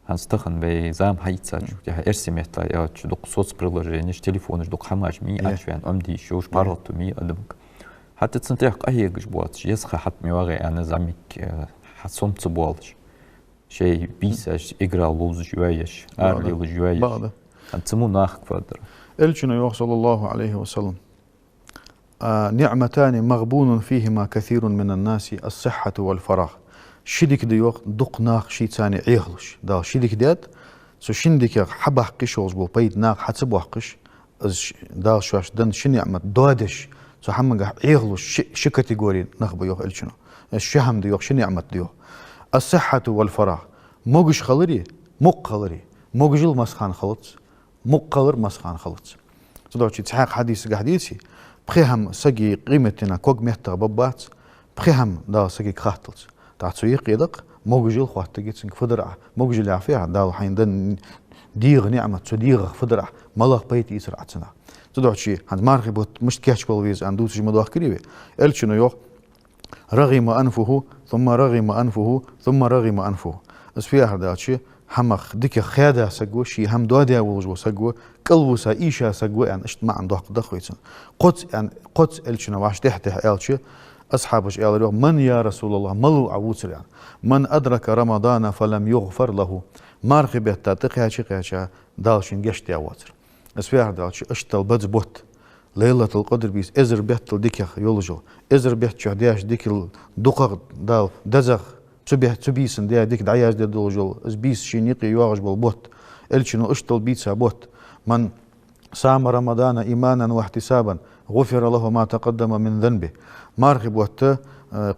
ХӀанз тахан вай зама хьаийцача, тӀехьа эрсий меттала аьлча, дукха соцприложенеш, телефонаш дукха хӀамаш ма йий, Ӏочуваьнна Ӏомаде йиш йолаш паргӀато ма йий адамга. ХӀаьта цун тӀехьа къахьегаш боацаш, еза ха хьатӀа ма йоагӀий аьнна, зӀамига, а, хьа сом ца боалаш, шоай бийсаш играл ловзаш йоаеш, ара лелаш йоаеш. ХӀанз цу мо нахага фу аргдар? Элчано йоах, саллаллаху Ӏалайхи ва саллам: «نعمتان مغبون فيهما كثير من الناس: الصحة والفراغ». Ши дика да йоах дукха нах шийцани Ӏехалуш. Дала ши дика даьд, цу шин диках хьабаккха йиш йолаш бола пайда наха хьа ца боаккхаш, из ш-, Дала шоашта денна ши ниӀмат доадеш, цу хӀамагахь Ӏехалуш ши, ши категори нах ба йоах элчано. Из ши хӀама да йоах, ши ниӀмат да йоах. «الصحة والفراغ». Могаш хилари, мукх хилари. Могашал массахана хилац, мукх хилар массахана хилац. Цудухьа цхьаькха хьадисагахь дийцад: пхи хӀама сага къематдийнахьа ког меттах баргбац, пхи хӀама Дала сагага хатталца. ТӀаккха цу юкъе да-кх могашал хоттаргья цунга, фу дир Ӏа. Могашал яхар фуд? Дала хьайна денна дегӀа ниӀмат, цу дегӀах фу дир Ӏа, малагӀа пайда ийцар Ӏа цунах. Цудухьа хӀанз мархий бутт мишта кийчвала веза аьнна дувцаш ма доахкарий вай. Элчано йоах: «رغم أنفه، ثم رغم أنفه، ثم رغم أنفه». Из фу яхар да аьлча, хӀамах, диках хаьда саг ва, ший хӀама доадаь волаш вола саг ва, кӀалвиса, ийша саг ва аьнна, иштта маӀан доаккхаргда-кх вай цун. Кхозза аьнна, кхозза элчано вӀаши тӀехьа-тӀехьа аьлча, асхьабаша аьлар йоах: «من يا رسول الله, малав Ӏа вувцар?» аьнна. «من أدرك رمضان فلم يغفر له». Мархий бетта тӀакхаьча-кхаьча Дала шийна гешт даь воацар. Из фу яхар да аьлча, иштта база бутт, Лайлатул-Къадр бийса, эзар беттал дикагӀа йолаш йола, эзар бетта чухь даьча дикал дукхагӀа Дала дезагӀа, цу бе-, цу бийсан даь дика дӀаяздеш долаш йола, из бийса шийна юкъе йоагӀаш бола бутт. Элчано иштта бийца бутт: «من صام رمضان إيمانا واحتسابا غفر له ما تقدم من ذنبه. Мархий бутт, э,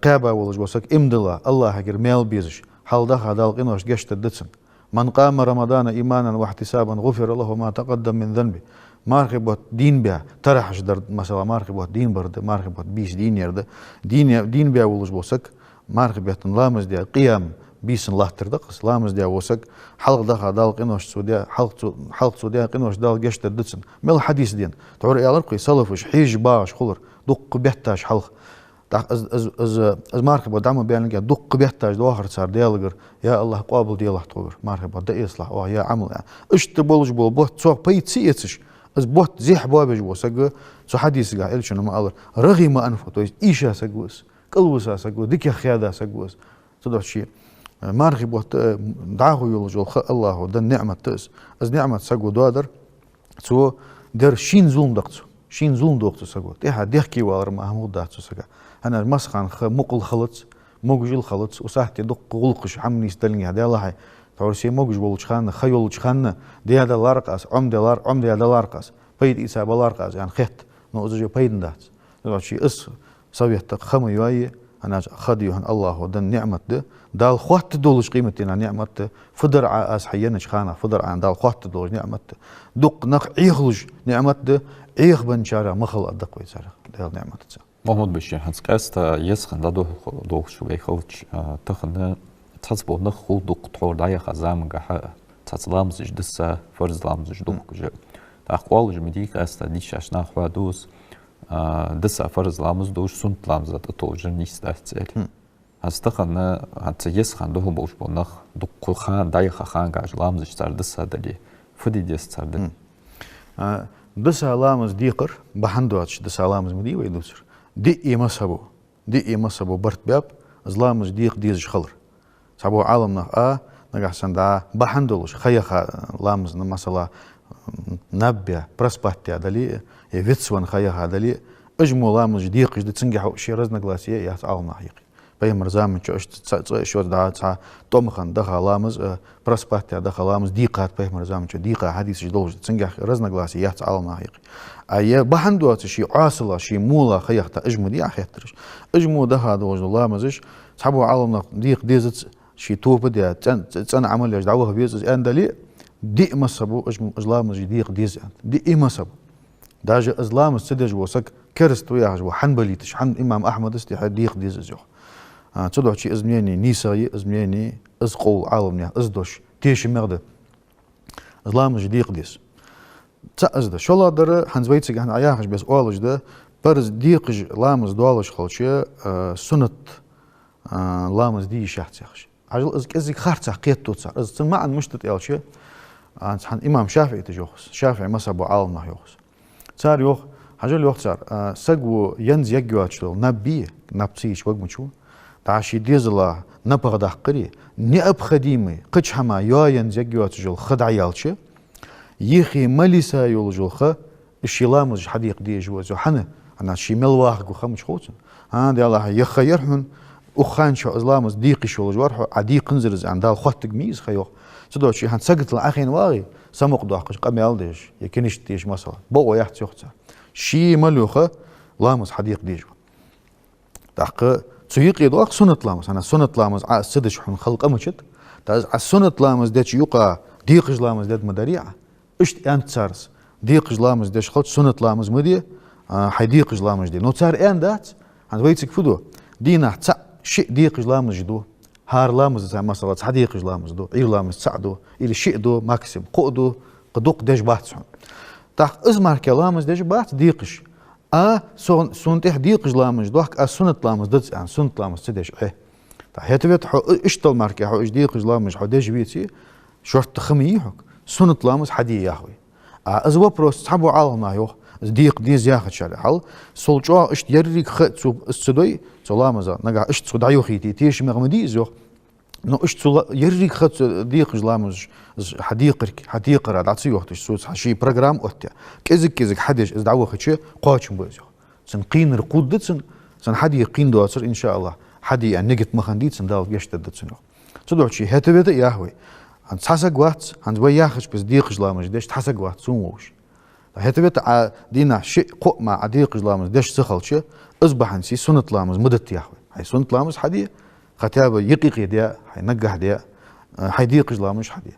кхаьба волаш вола саг иман дилла, АллахӀагара маьл безаш, хьалха даха Дала къиношта гешт дергда цунна. من قام رمضان إيمانا واحتسابا غفر له ما تقدم من ذنبه. Мархий бутт дийна баь, таравихь дар, масала, мархий бутт дийна бар да, мархий бутт бийса дийна яр да. Дийна, дийна баь волаш вола саг, мархий бетта ламаз даь, къиям, бийсан латтар да-кх из, ламаз даь вола саг, хьалха даха Дала къиношта цо даь, хьалха цо, хьалха цо даь къиношта Дала гешт дергда цунна. Мел хьадис да. Тхьовра аьлар-кх вай салафаша, хьежаш багӀаш хулар, дукха бетташ хьалха. ТӀаккха из, из, из, из мархий бутт дӀа ма баьннагӀа, дукха бетташ доахар цар Даьлагара: «Я АллахӀ, къоабал делахь тхогара мархий бутт, дӀаэцалахь оаха, я Ӏамал», аьнна. Иштта болаш бола бутт цох пайда ца эцаш, из бутт зехьа боабеш вола саг, цу хьадисагахь Элчано ма аллара: «رغم أنفه», то есть ийша саг ва из, кӀалвиса саг ва, дикагӀа хаьда саг ва из. Цудухьа, э, мархий бутт, э, дӀахо йолаш йола ха АллахӀа денна ниӀмат да из. Из ниӀмат саго доадар, цо дер шийна зулам да-кх цо. Шийна зулам ду-кх цу саго. ТӀехьа дехке валар мара хӀама хургдац цу сага. ХӀана аьлча массахана ха мукъал хилац, могашал хилац, укх сахьате дукха гӀулакхаш, хӀама нийсденнад, Даьллахьа, тхьовра се могаш волча хана, ха йолча хана даь далар-кх аз, Ӏомадаьлар, Ӏомадаь далар-кх аз, пайда ийца балар-кх аз, аьнна хет. Но из уже пайдана дац. Цудухьа из совет да-кх, ха ма йоае, хӀана аьлча ха да хьона АллахӀа денна ниӀмат да, Дала хоаттаргдолаш къематдийнахьа ниӀмат да, фу дар Ӏа аз хьаеннача хана, фу дар Ӏа, Дала хоаттаргдолаш ниӀмат да. Дукха нах Ӏехалуш ниӀмат да, Ӏехабенначарех ма хила, аргда-кх вай царех, Даьла ниӀматаца. Мухьаммад-Башир, хӀанз къаьстта есхан дӀадолхаш вай хилча, а, тахан цхьацца бола нах хул дукха тхьовра дӀаяхача замангахьа, цхьацца ламазаш диса, фарз ламазаш дукха уж. ТӀаккха оалаш ма дий, къаьстта дийшача наха хьоаду из, а, диса фарз ламаз долаш, суннат ламаза тӀатолаш нийса дац аьнна. ХӀанз тахан, хӀанз цу есхан духьал болаш бола нах, дукха хана, дӀаяха хана гӀаж ламазаш цар диса дале, фу де деза цар дин? А, диса ламаз декхар, бахьан доацаш диса ламаз ма дий вай дувцар. Диъ мазхӀабо, диъ мазхӀабо барт баьб из ламаз декха дезаш хилар. Цхьабола Ӏаламнах а, нагахьа санна дӀа бахьан долаш, ха яха ламаз, масала, наб баь, проспать даь дале, е вицвенна ха яха дале, уж мо ламазаш декхаш да, цунгахьа ши разногласие яц Ӏаламнаха юкъе. Пайхамара заман чу иштта цкъа, цкъа а шозза дӀа цхьа тӀом хинна даха ламаз, э, проспать даь даха ламаз дийкъад пайхамара заман чу, дийкъа хьадисаш долаш да, цунгахьа разногласие яц Ӏаламнаха юкъе. А е бахьан доацаш ший Ӏоасала, ший мола ха яхийта, уж ма дий Ӏа хеттараш. Уж мо даха долаш дола ламазаш, цхьабола Ӏаламнах декха дезац, ший тоба даь, цӀен-, цӀена Ӏамал еш дӀаваха веза из аьнна дале, диъ мазхӀабо уж, уж ламазаш декха деза аьннад. Диъ мазхӀабо. Даже из ламаз ца деш вола саг кераста ва яхаш ва хьанбалиташ, хьан-, имам Ахьмадас тӀехьа декха деза из йоах. А, цудухьа из мнение нийса я, из мнение, из къовл Ӏаламнаьха, из дош тешамегӀа да. Из ламазаш декха деза. ЦаӀ из да. ШоллагӀдар, хӀанз вайцига хьона Ӏа яхаш беса оалаш да, парз декхаш ламаз доалаш хилча, а, суннат, а, ламаз де йиш яц яхаш. Хьажал, из кӀезига харцахьа кхетаду цар. Из цун маӀан мишта да аьлча, а, цхьан имам ШафиӀиташа йоах из, ШафиӀий мазхӀабо Ӏаламнаха йоах из. Цар йоах, хьажал йоах цар, а, саго янз яггйоацаш дола наб бий, наб ца йича вагмачу, дӀа ший дезала напагӀа даккхаре, необходимый, кхыча хӀама йоа янз яггйоацаш йола ха дӀаяьлча, юхе ма лиса йолаш йола ха, из ший ламазаш хьадекха дезаш ва из йоах. ХӀана? ХӀана аьлча ший мел вахаргва ха мича хов цунна. ХӀа, Даьллахьа, ер ха яр хьона, укх хана чу из ламаз декха йиш йолаш вар хьо, Ӏа декханзар из аьнна, Дала хоттаргма из ха йоах. Цудухьа ший хӀанз саготал Ӏохайна вагӀе, самукъадоаккхаш, къамаьл деш, е киништа деш, масала, бокъо яц йоах цар. Ший мел йола ха ламаз хьадекха дезаш ва. ТӀаккха цу юкъе доагӀа суннат ламаз. ХӀана, суннат ламаз Ӏа из ца дича хьона хала къа мичад. ТӀаккха из Ӏа суннат ламаз дича юкъа декхаш ламаз дергма дарий Ӏа? Иштта аьннад цар из. Декхаш ламаз деш хилча суннат ламаз ма де, а, хьай декхаш ламазаш де. Но цар аьнна дац, хӀанз вайцига фу ду? Дийнахьа цаӀ, шиъ декхаш ламазаш ду. ХӀара ламазаца, масала, цхьа декхаш ламаз ду, Ӏуйра ламаз цаӀ ду, или шиъ ду, максимум кхоъ ду, кхы дукха деш бац хьона. ТӀаккха из мара ламаз деш бац декхаш. А, со-, сона тӀехьа декхаш ламазаш доахк, аз суннат ламаз дац аьнна, суннат ламаз ца деш Ӏе. ТӀаккха хӀета-вета хьо, и-, иштта мара хьо уж декхаш ламазаш хьо деш веце, шортта ха ма йий хьога, суннат ламаз хьаде ях вай. А из вопрос цхьабола Ӏаламнаха йоах, из декха деза яхачарех хьал, сол чӀоагӀа иштта еррига ха цо из ца дой, цу ламаза, нагахьа иштта цо дӀайохийте, тешамегӀа ма дий из йоах. Но иштта цу ла-, еррига ха цу декхаш ламазаш, из хьадекхар-, хьадекхара дӀа ца йохийташ, цо цхьа ший программа оттаяь, кӀезиг-кӀезиг хьадеш из дӀавахача, кхоачам ба из йоах. Цун кхийнар кхувргда цунна, цунна хьаде кхийна доацар, иншааллахӀ, хьаде аьнна нигат ма хиннадий цунна, Дала гешт дергда цунна йоах. Цудухьа ший хӀета-вета а ях вай. ХӀанз цхьа саг вац, хӀанз вай яхача беса декхаш ламазаш деш цхьа саг вац, цун вовш. ХӀаьта вета Ӏа дийнахьа шиъ, кхоъ мара Ӏа декхаш ламаз деш ца хилча, из бахьанца суннат ламаз ма дита, йоах вай. Хьай суннат ламаз хьаде, хотя бы юкъе-юкъе де, хьай наггахьа де, э, хьай декхаш ламазаш хьаде.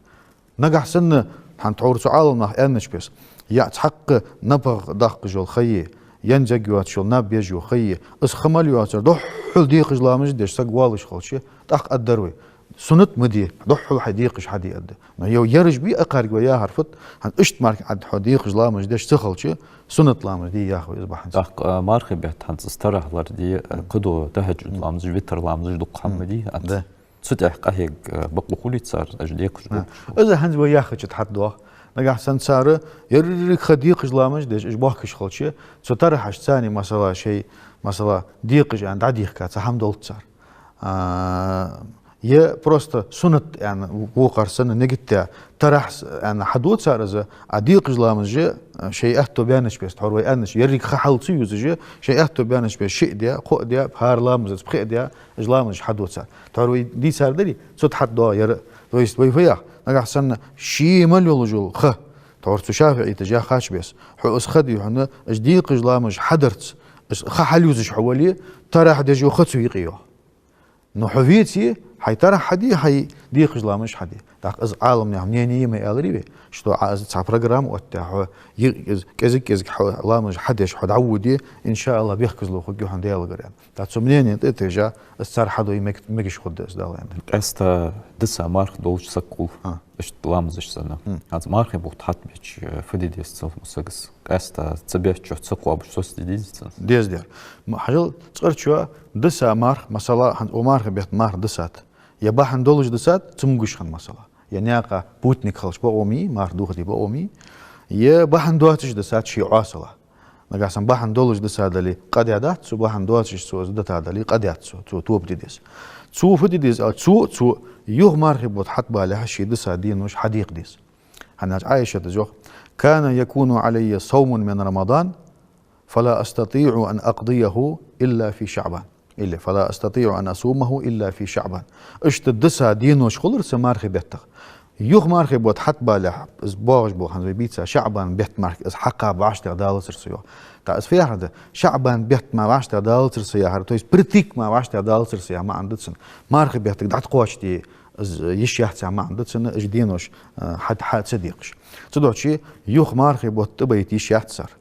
Нагахьа санна, хӀанз тхьовра цу Ӏаламнаха аьннача беса, е цхьаккха напагӀа даккхаш йола ха е, ен зег йоацаш йола наб еш йола ха е, из ха мел йоацар духхьал декхаш ламазаш деш саг воалаш хилча, тӀаккха аргдар вай: суннат ма де, духхьал хьай декхаш хьаде, аргда. Но е ераш бий акхарга вай яхар фуд, хӀанз иштта мара Ӏа хьо декхаш ламазаш деш ца хилча, суннат ламаз де, йоах вай, из бахьанца. ТӀаккха, а, мархий бетта хӀанз из тарахь лар де, а, кхыдола тахӀаджуд ламазаш, витр ламазаш дукха хӀама ма дий, а, да. Цу тӀехьа къахьега, а, бакъо хулий цар, уж декхаш? А, долаш. Из хӀанз вай яхача тӀа хьатӀадоагӀа. Нагахьа санна цар еррига ха декхаш ламазаш деш, уж бохкаш хилча, цу тарахьашца цхьана, масала, шоай, масала, декхаш аьнна дӀадехка цхьа хӀама долаш цар. А, е просто суннат аьнна, вокхар санна нигат даь, тарахь с-, аьнна хьадоагӀа цар из, а декхаш ламазаш, а, шоай аьттув баьннача беса, тхьовра вай аьннача, еррига ха хьал ца юзаш, шоай аьттув баьннача беса шиъ де, кхоъ де, пхьара ламазаца пхиъ де, уж ламазаш хьадоагӀа цар. Тхьовра вай дийцар дарий, цу тӀа хьатӀадоагӀа ер. То есть вай фу йоах, нагахьа санна ше мел йолаш йола ха, тхьовра цу шафиӀиташа яхача беса, хьо из ха дий хьона, уж декхаш ламазаш хьадарца, из ха хьалъюзаш хьо вале, тарахь деш йола ха цу юкъе я, йоах. Но хьо веце, хьай тарахь хьаде, хьай декхаш ламазаш хьаде. ТӀаккха из Ӏаламнаьха мнение я ма аьларий вай, что Ӏа из цхьа программа оттадаь, хьо е-, из кӀезиг-кӀезига хьо ламазаш хьадеш хьо дӀаводе, иншааллахӀ, бехказло хургья хьона Даьлагара, аьнна. ТӀаккха цу мнение тӀа а тевжа, из цар хьадой мег-, мегаш хургда из, Дала аьннадале. Къаьстта диса марха долаш саг хул. А. Иштта ламазаш санна. М. ХӀанз мархий бутт хьатӀабеча, э, фу де деза цу сага? Къаьстта ца бечча, ца кхоабаш, соцаде дезий цунна? Деза дер. М-, хьажал, цкъарчоа диса марха, масала, хӀанз укх мархий бетта марха дисад, е бахьан долаш дисад, ца могаш хинна, масала, е наькъа путник хилча бокъо ма йий, марха дохаде бокъо ма йий, е бахьан доацаш дисад, ше Ӏоасалахь. Нагахьа санна бахьан долаш диса дале, къа даь дац цо, бахьан доацаш цо из дита дале, къа даьд цо, цо тоба де деза. Цо фу де деза аьлча, цо, цо юха мархий бутт хьатӀабалехьа ший диса денош хьадекха деза. ХӀана аьлча Ӏайшата йоах: «كان يكون علي صوم من رمضان فلا أستطيع أن أقضيه إلا في شعبان». Или: «فلا أستطيع أن أصومه إلا في شعبان». Иштта диса денош хулар са мархий беттах. Юха мархий бутт хьатӀабалехьа, из боагӀаш бола хӀанз вай бийца ШаӀбан бетта мара из хьакхаба вӀаштӀехьадалацар со, йоах. ТӀаккха из фу яхар да? ШаӀбан бетта мара вӀаштӀехьадалацар со яхар, то есть впритык мара вӀаштӀехьадалацар со яха маӀан да цун. Мархий беттага дӀатӀакхоачаш де из йиш яц яха маӀан да цун, уж денош, э, хьа-, хьа ца декхаш. Цудухьа юха мархий бутт тӀабайта йиш яц цар,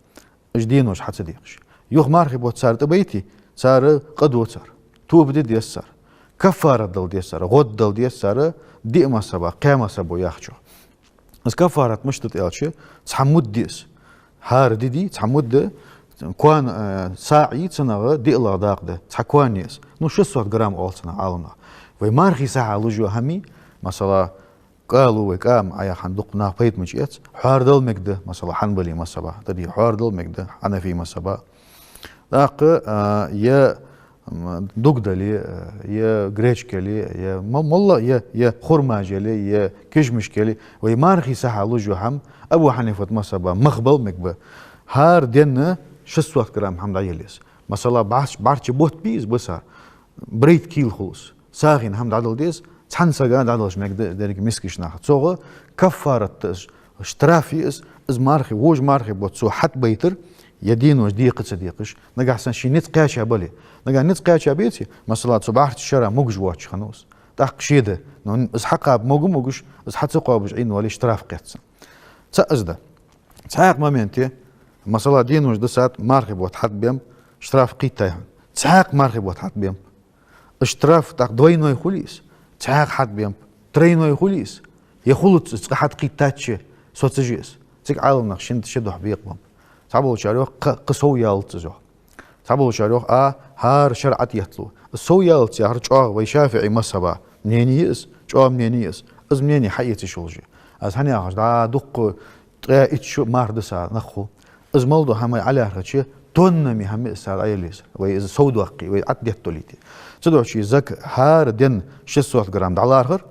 уж денош хьа ца декхаш. Юха мархий бутт цар тӀабайте, цар къа ду цар, тоба де деза цар, каффарат дала деза цар, гӀод дала деза цар, диъ мазхӀабах кхаь мазхӀабо яхачох. Из каффарат мишта да аьлча, цхьа мудд де из. ХӀара ди дий, цхьа мудд да, коа, э, саӀ я цунах, диълагӀа дакъа да, цхьа коа я из. Ну, шестьсот грамм оал цунах Ӏаламнаха. Вай мархий сахьа луш йола хӀама, масала, кӀа лу вай, кӀа ма Ӏа яхар дукха наха пайда ма эц. Хьоар дала мегаргда, масала, Хьанбали мазхӀабах, тӀадий, хьоар дала мегаргда, Хьанафи мазхӀабах. ТӀаккха, а, е, м, дуг дале, е гречка яле, е мо-, моллагӀа, е, е хурмаш яле, е кишмиш яле, вай мархий сахьа луш йола хӀама, Абу Хьанифат мазхӀабах мах бала мегаргба. ХӀара денна шестьсот грамм хӀама дӀаяла еза. Масала, бӀарч-, бӀарчча бутт бий из биса, брайт кийла хул из. СагӀийна хӀама дӀадала деза, цхьан сага дӀадалаш мегаргда из деррига мискача наха. ЦогӀа каффарат да из, штраф я из, из мархий, вож мархий бутт цо хьатӀабайтар, е денош декха ца декхаш, нагахьа санна ший низ кхаьча бале. Нагахьа низ кхаьча беце, масала, цу бӀарчча шера могаш воацаш хиннав из. ТӀаккха ше да, но из хьакхаба мога-могаш, из хьа ца кхоабаш Ӏийна вале, штраф кхет цунна. ЦаӀ из да. Цхьаькха моменте, масала, денош дисад, мархий бутт хьатӀабеннаб, штраф кхийттай хьона. Цхьаькха мархий бутт хьатӀабеннаб. Из штраф тӀаккха двойной хулий из? Цхьаькха хьатӀабеннаб. Тройной хулий из? Е хулац из, цкъа хьатӀакхийттача соцаш я из? Цига Ӏаламнаха шин-, ши духьа бекъабеннаб. Цхьаболчар йоах, кхы, кхы сов ялац из, йоах. Цхьаболчар йоах, а, хӀара шарӀа тӀаетталу. Из сов ялац яхар чӀоагӀа вай ШафиӀий мазхӀабах мнение я из, чӀоагӀа мнение я из. Из мнение хьаэца йиш йолаш я. Аз хӀана яхаш, дӀа дукха ткъаь итт шу марха диса нах хул. Из мел дола хӀама ӀолаьрхӀача, тоннами хӀама я из цар Ӏояла езар. Вай из сов доаккхе, вай ӀотӀадетталийте. Цудухьа закат хӀара денна шестьсот грамм дӀалархӀар,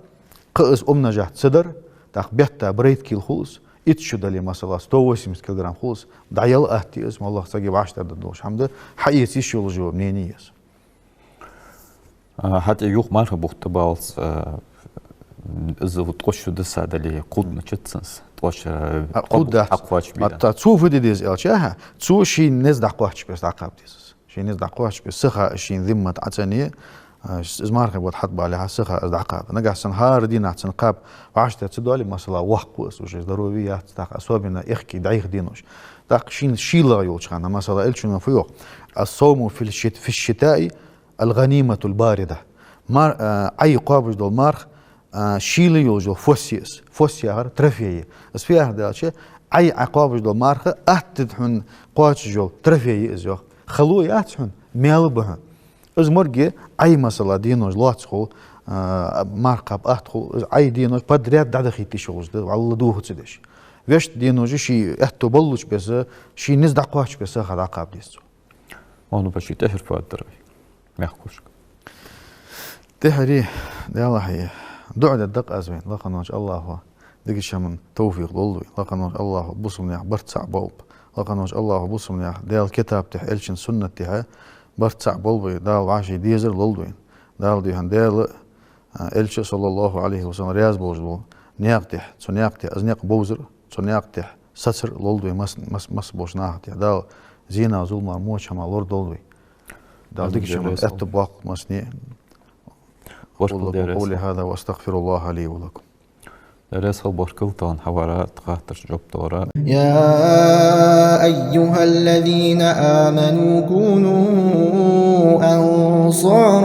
кхы из умножать ца дар, тӀаккха бетта брайт кийла хул из, итт шу дале, масала, сто восемьдесят килограмм хул из, дӀаяла атта я из, моллагӀа сага вӀаштӀехьдаргдолаш хӀама да, хьаэца йиш йолаш йола мнение я из. А, хӀаьта юха мархий бутт тӀабаллалца, а, Из вот ткъо шу дисса дале, кхувда ма чу цунца, ткъо шу, а, кхувда дац. Хьакхоачаш бе. Хьатта цо фу де деза аьлча, аха, цо шийна низ дӀакхоачаш бесса дӀакхаба деза из. Шийна низ дӀакхоачаш бе, сиха шийна зиммат Ӏацане, а, из мархий бутт хьатӀабалехьа, сиха из дӀакхаба. Нагахьа санна хӀара дийнахьа цунна кхаба вӀаштӀехьа ца доале, масала, воккха ва из уже, здоровье яц, тӀаккха особенно аьхки дӀайха денош. ТӀаккха шийна шийлагӀа йолча хана, масала, Элчано фу йоах: «الصوم في الشت-، في الشتاء الغنيمة الباردة». Мар-, а, Ӏай кхоабаш дола марха, а, шийла йолаш йола фос я из. Фос яхар трофей я. Из фу яхар да аьлча, Ӏай Ӏа кхоабаш дола марха атта да хьона кхоачаш йола трофей я из, йоах. Хало яц хьона, маьл ба хьона. Из морг я, Ӏай, масала, денош лоаца хул, а, марха кхаба атта хул, из Ӏай денош подряд дӀадахийта йиш йолаш да, валла дохаца деш. Вешта денош ший аьттув боллуча бесса, ший низ дӀакхоачаш бесса сиха дӀакхаба деза цо. Мохьмад-баши, тӀехьара фу аргдар вай мехкашка? ТӀехьара, Даьлахьа, дуӀа дергда-кх аз вайна, лакхаволча АллахӀа дикача хӀаман товфикъ лолда вайна, лакхаволча АллахӀа бусалба наьха барт цхьа болба, лакхаволча АллахӀа бусалба наьха Даьла китаба тӀа, Элчан суннат тӀа барт цхьа болба вай, Дала вӀаший дезар лолда вайна. Дала духьа, Даьла, а, Элча, صلى الله عليه وسلم, раьза болаш бола наькъа тӀа, цу наькъа тӀа из никъ бовзар, цу наькъа тӀа сацар лолда вай масса, масса, масса болча наха тӀа. Дала зенах, зуламах, воча хӀамах лорадолда вай. Дала дикача хӀаман аьттув боаккхалба массане. Баркал, Даьла раьза хилва. أقول قولي هذا وأستغفر الله لي ولكم. Даьла раьза хилва, баркал тахан хьавара, тха хаттарашта жоп далара. يا أيها الذين آمنوا كونوا أنصار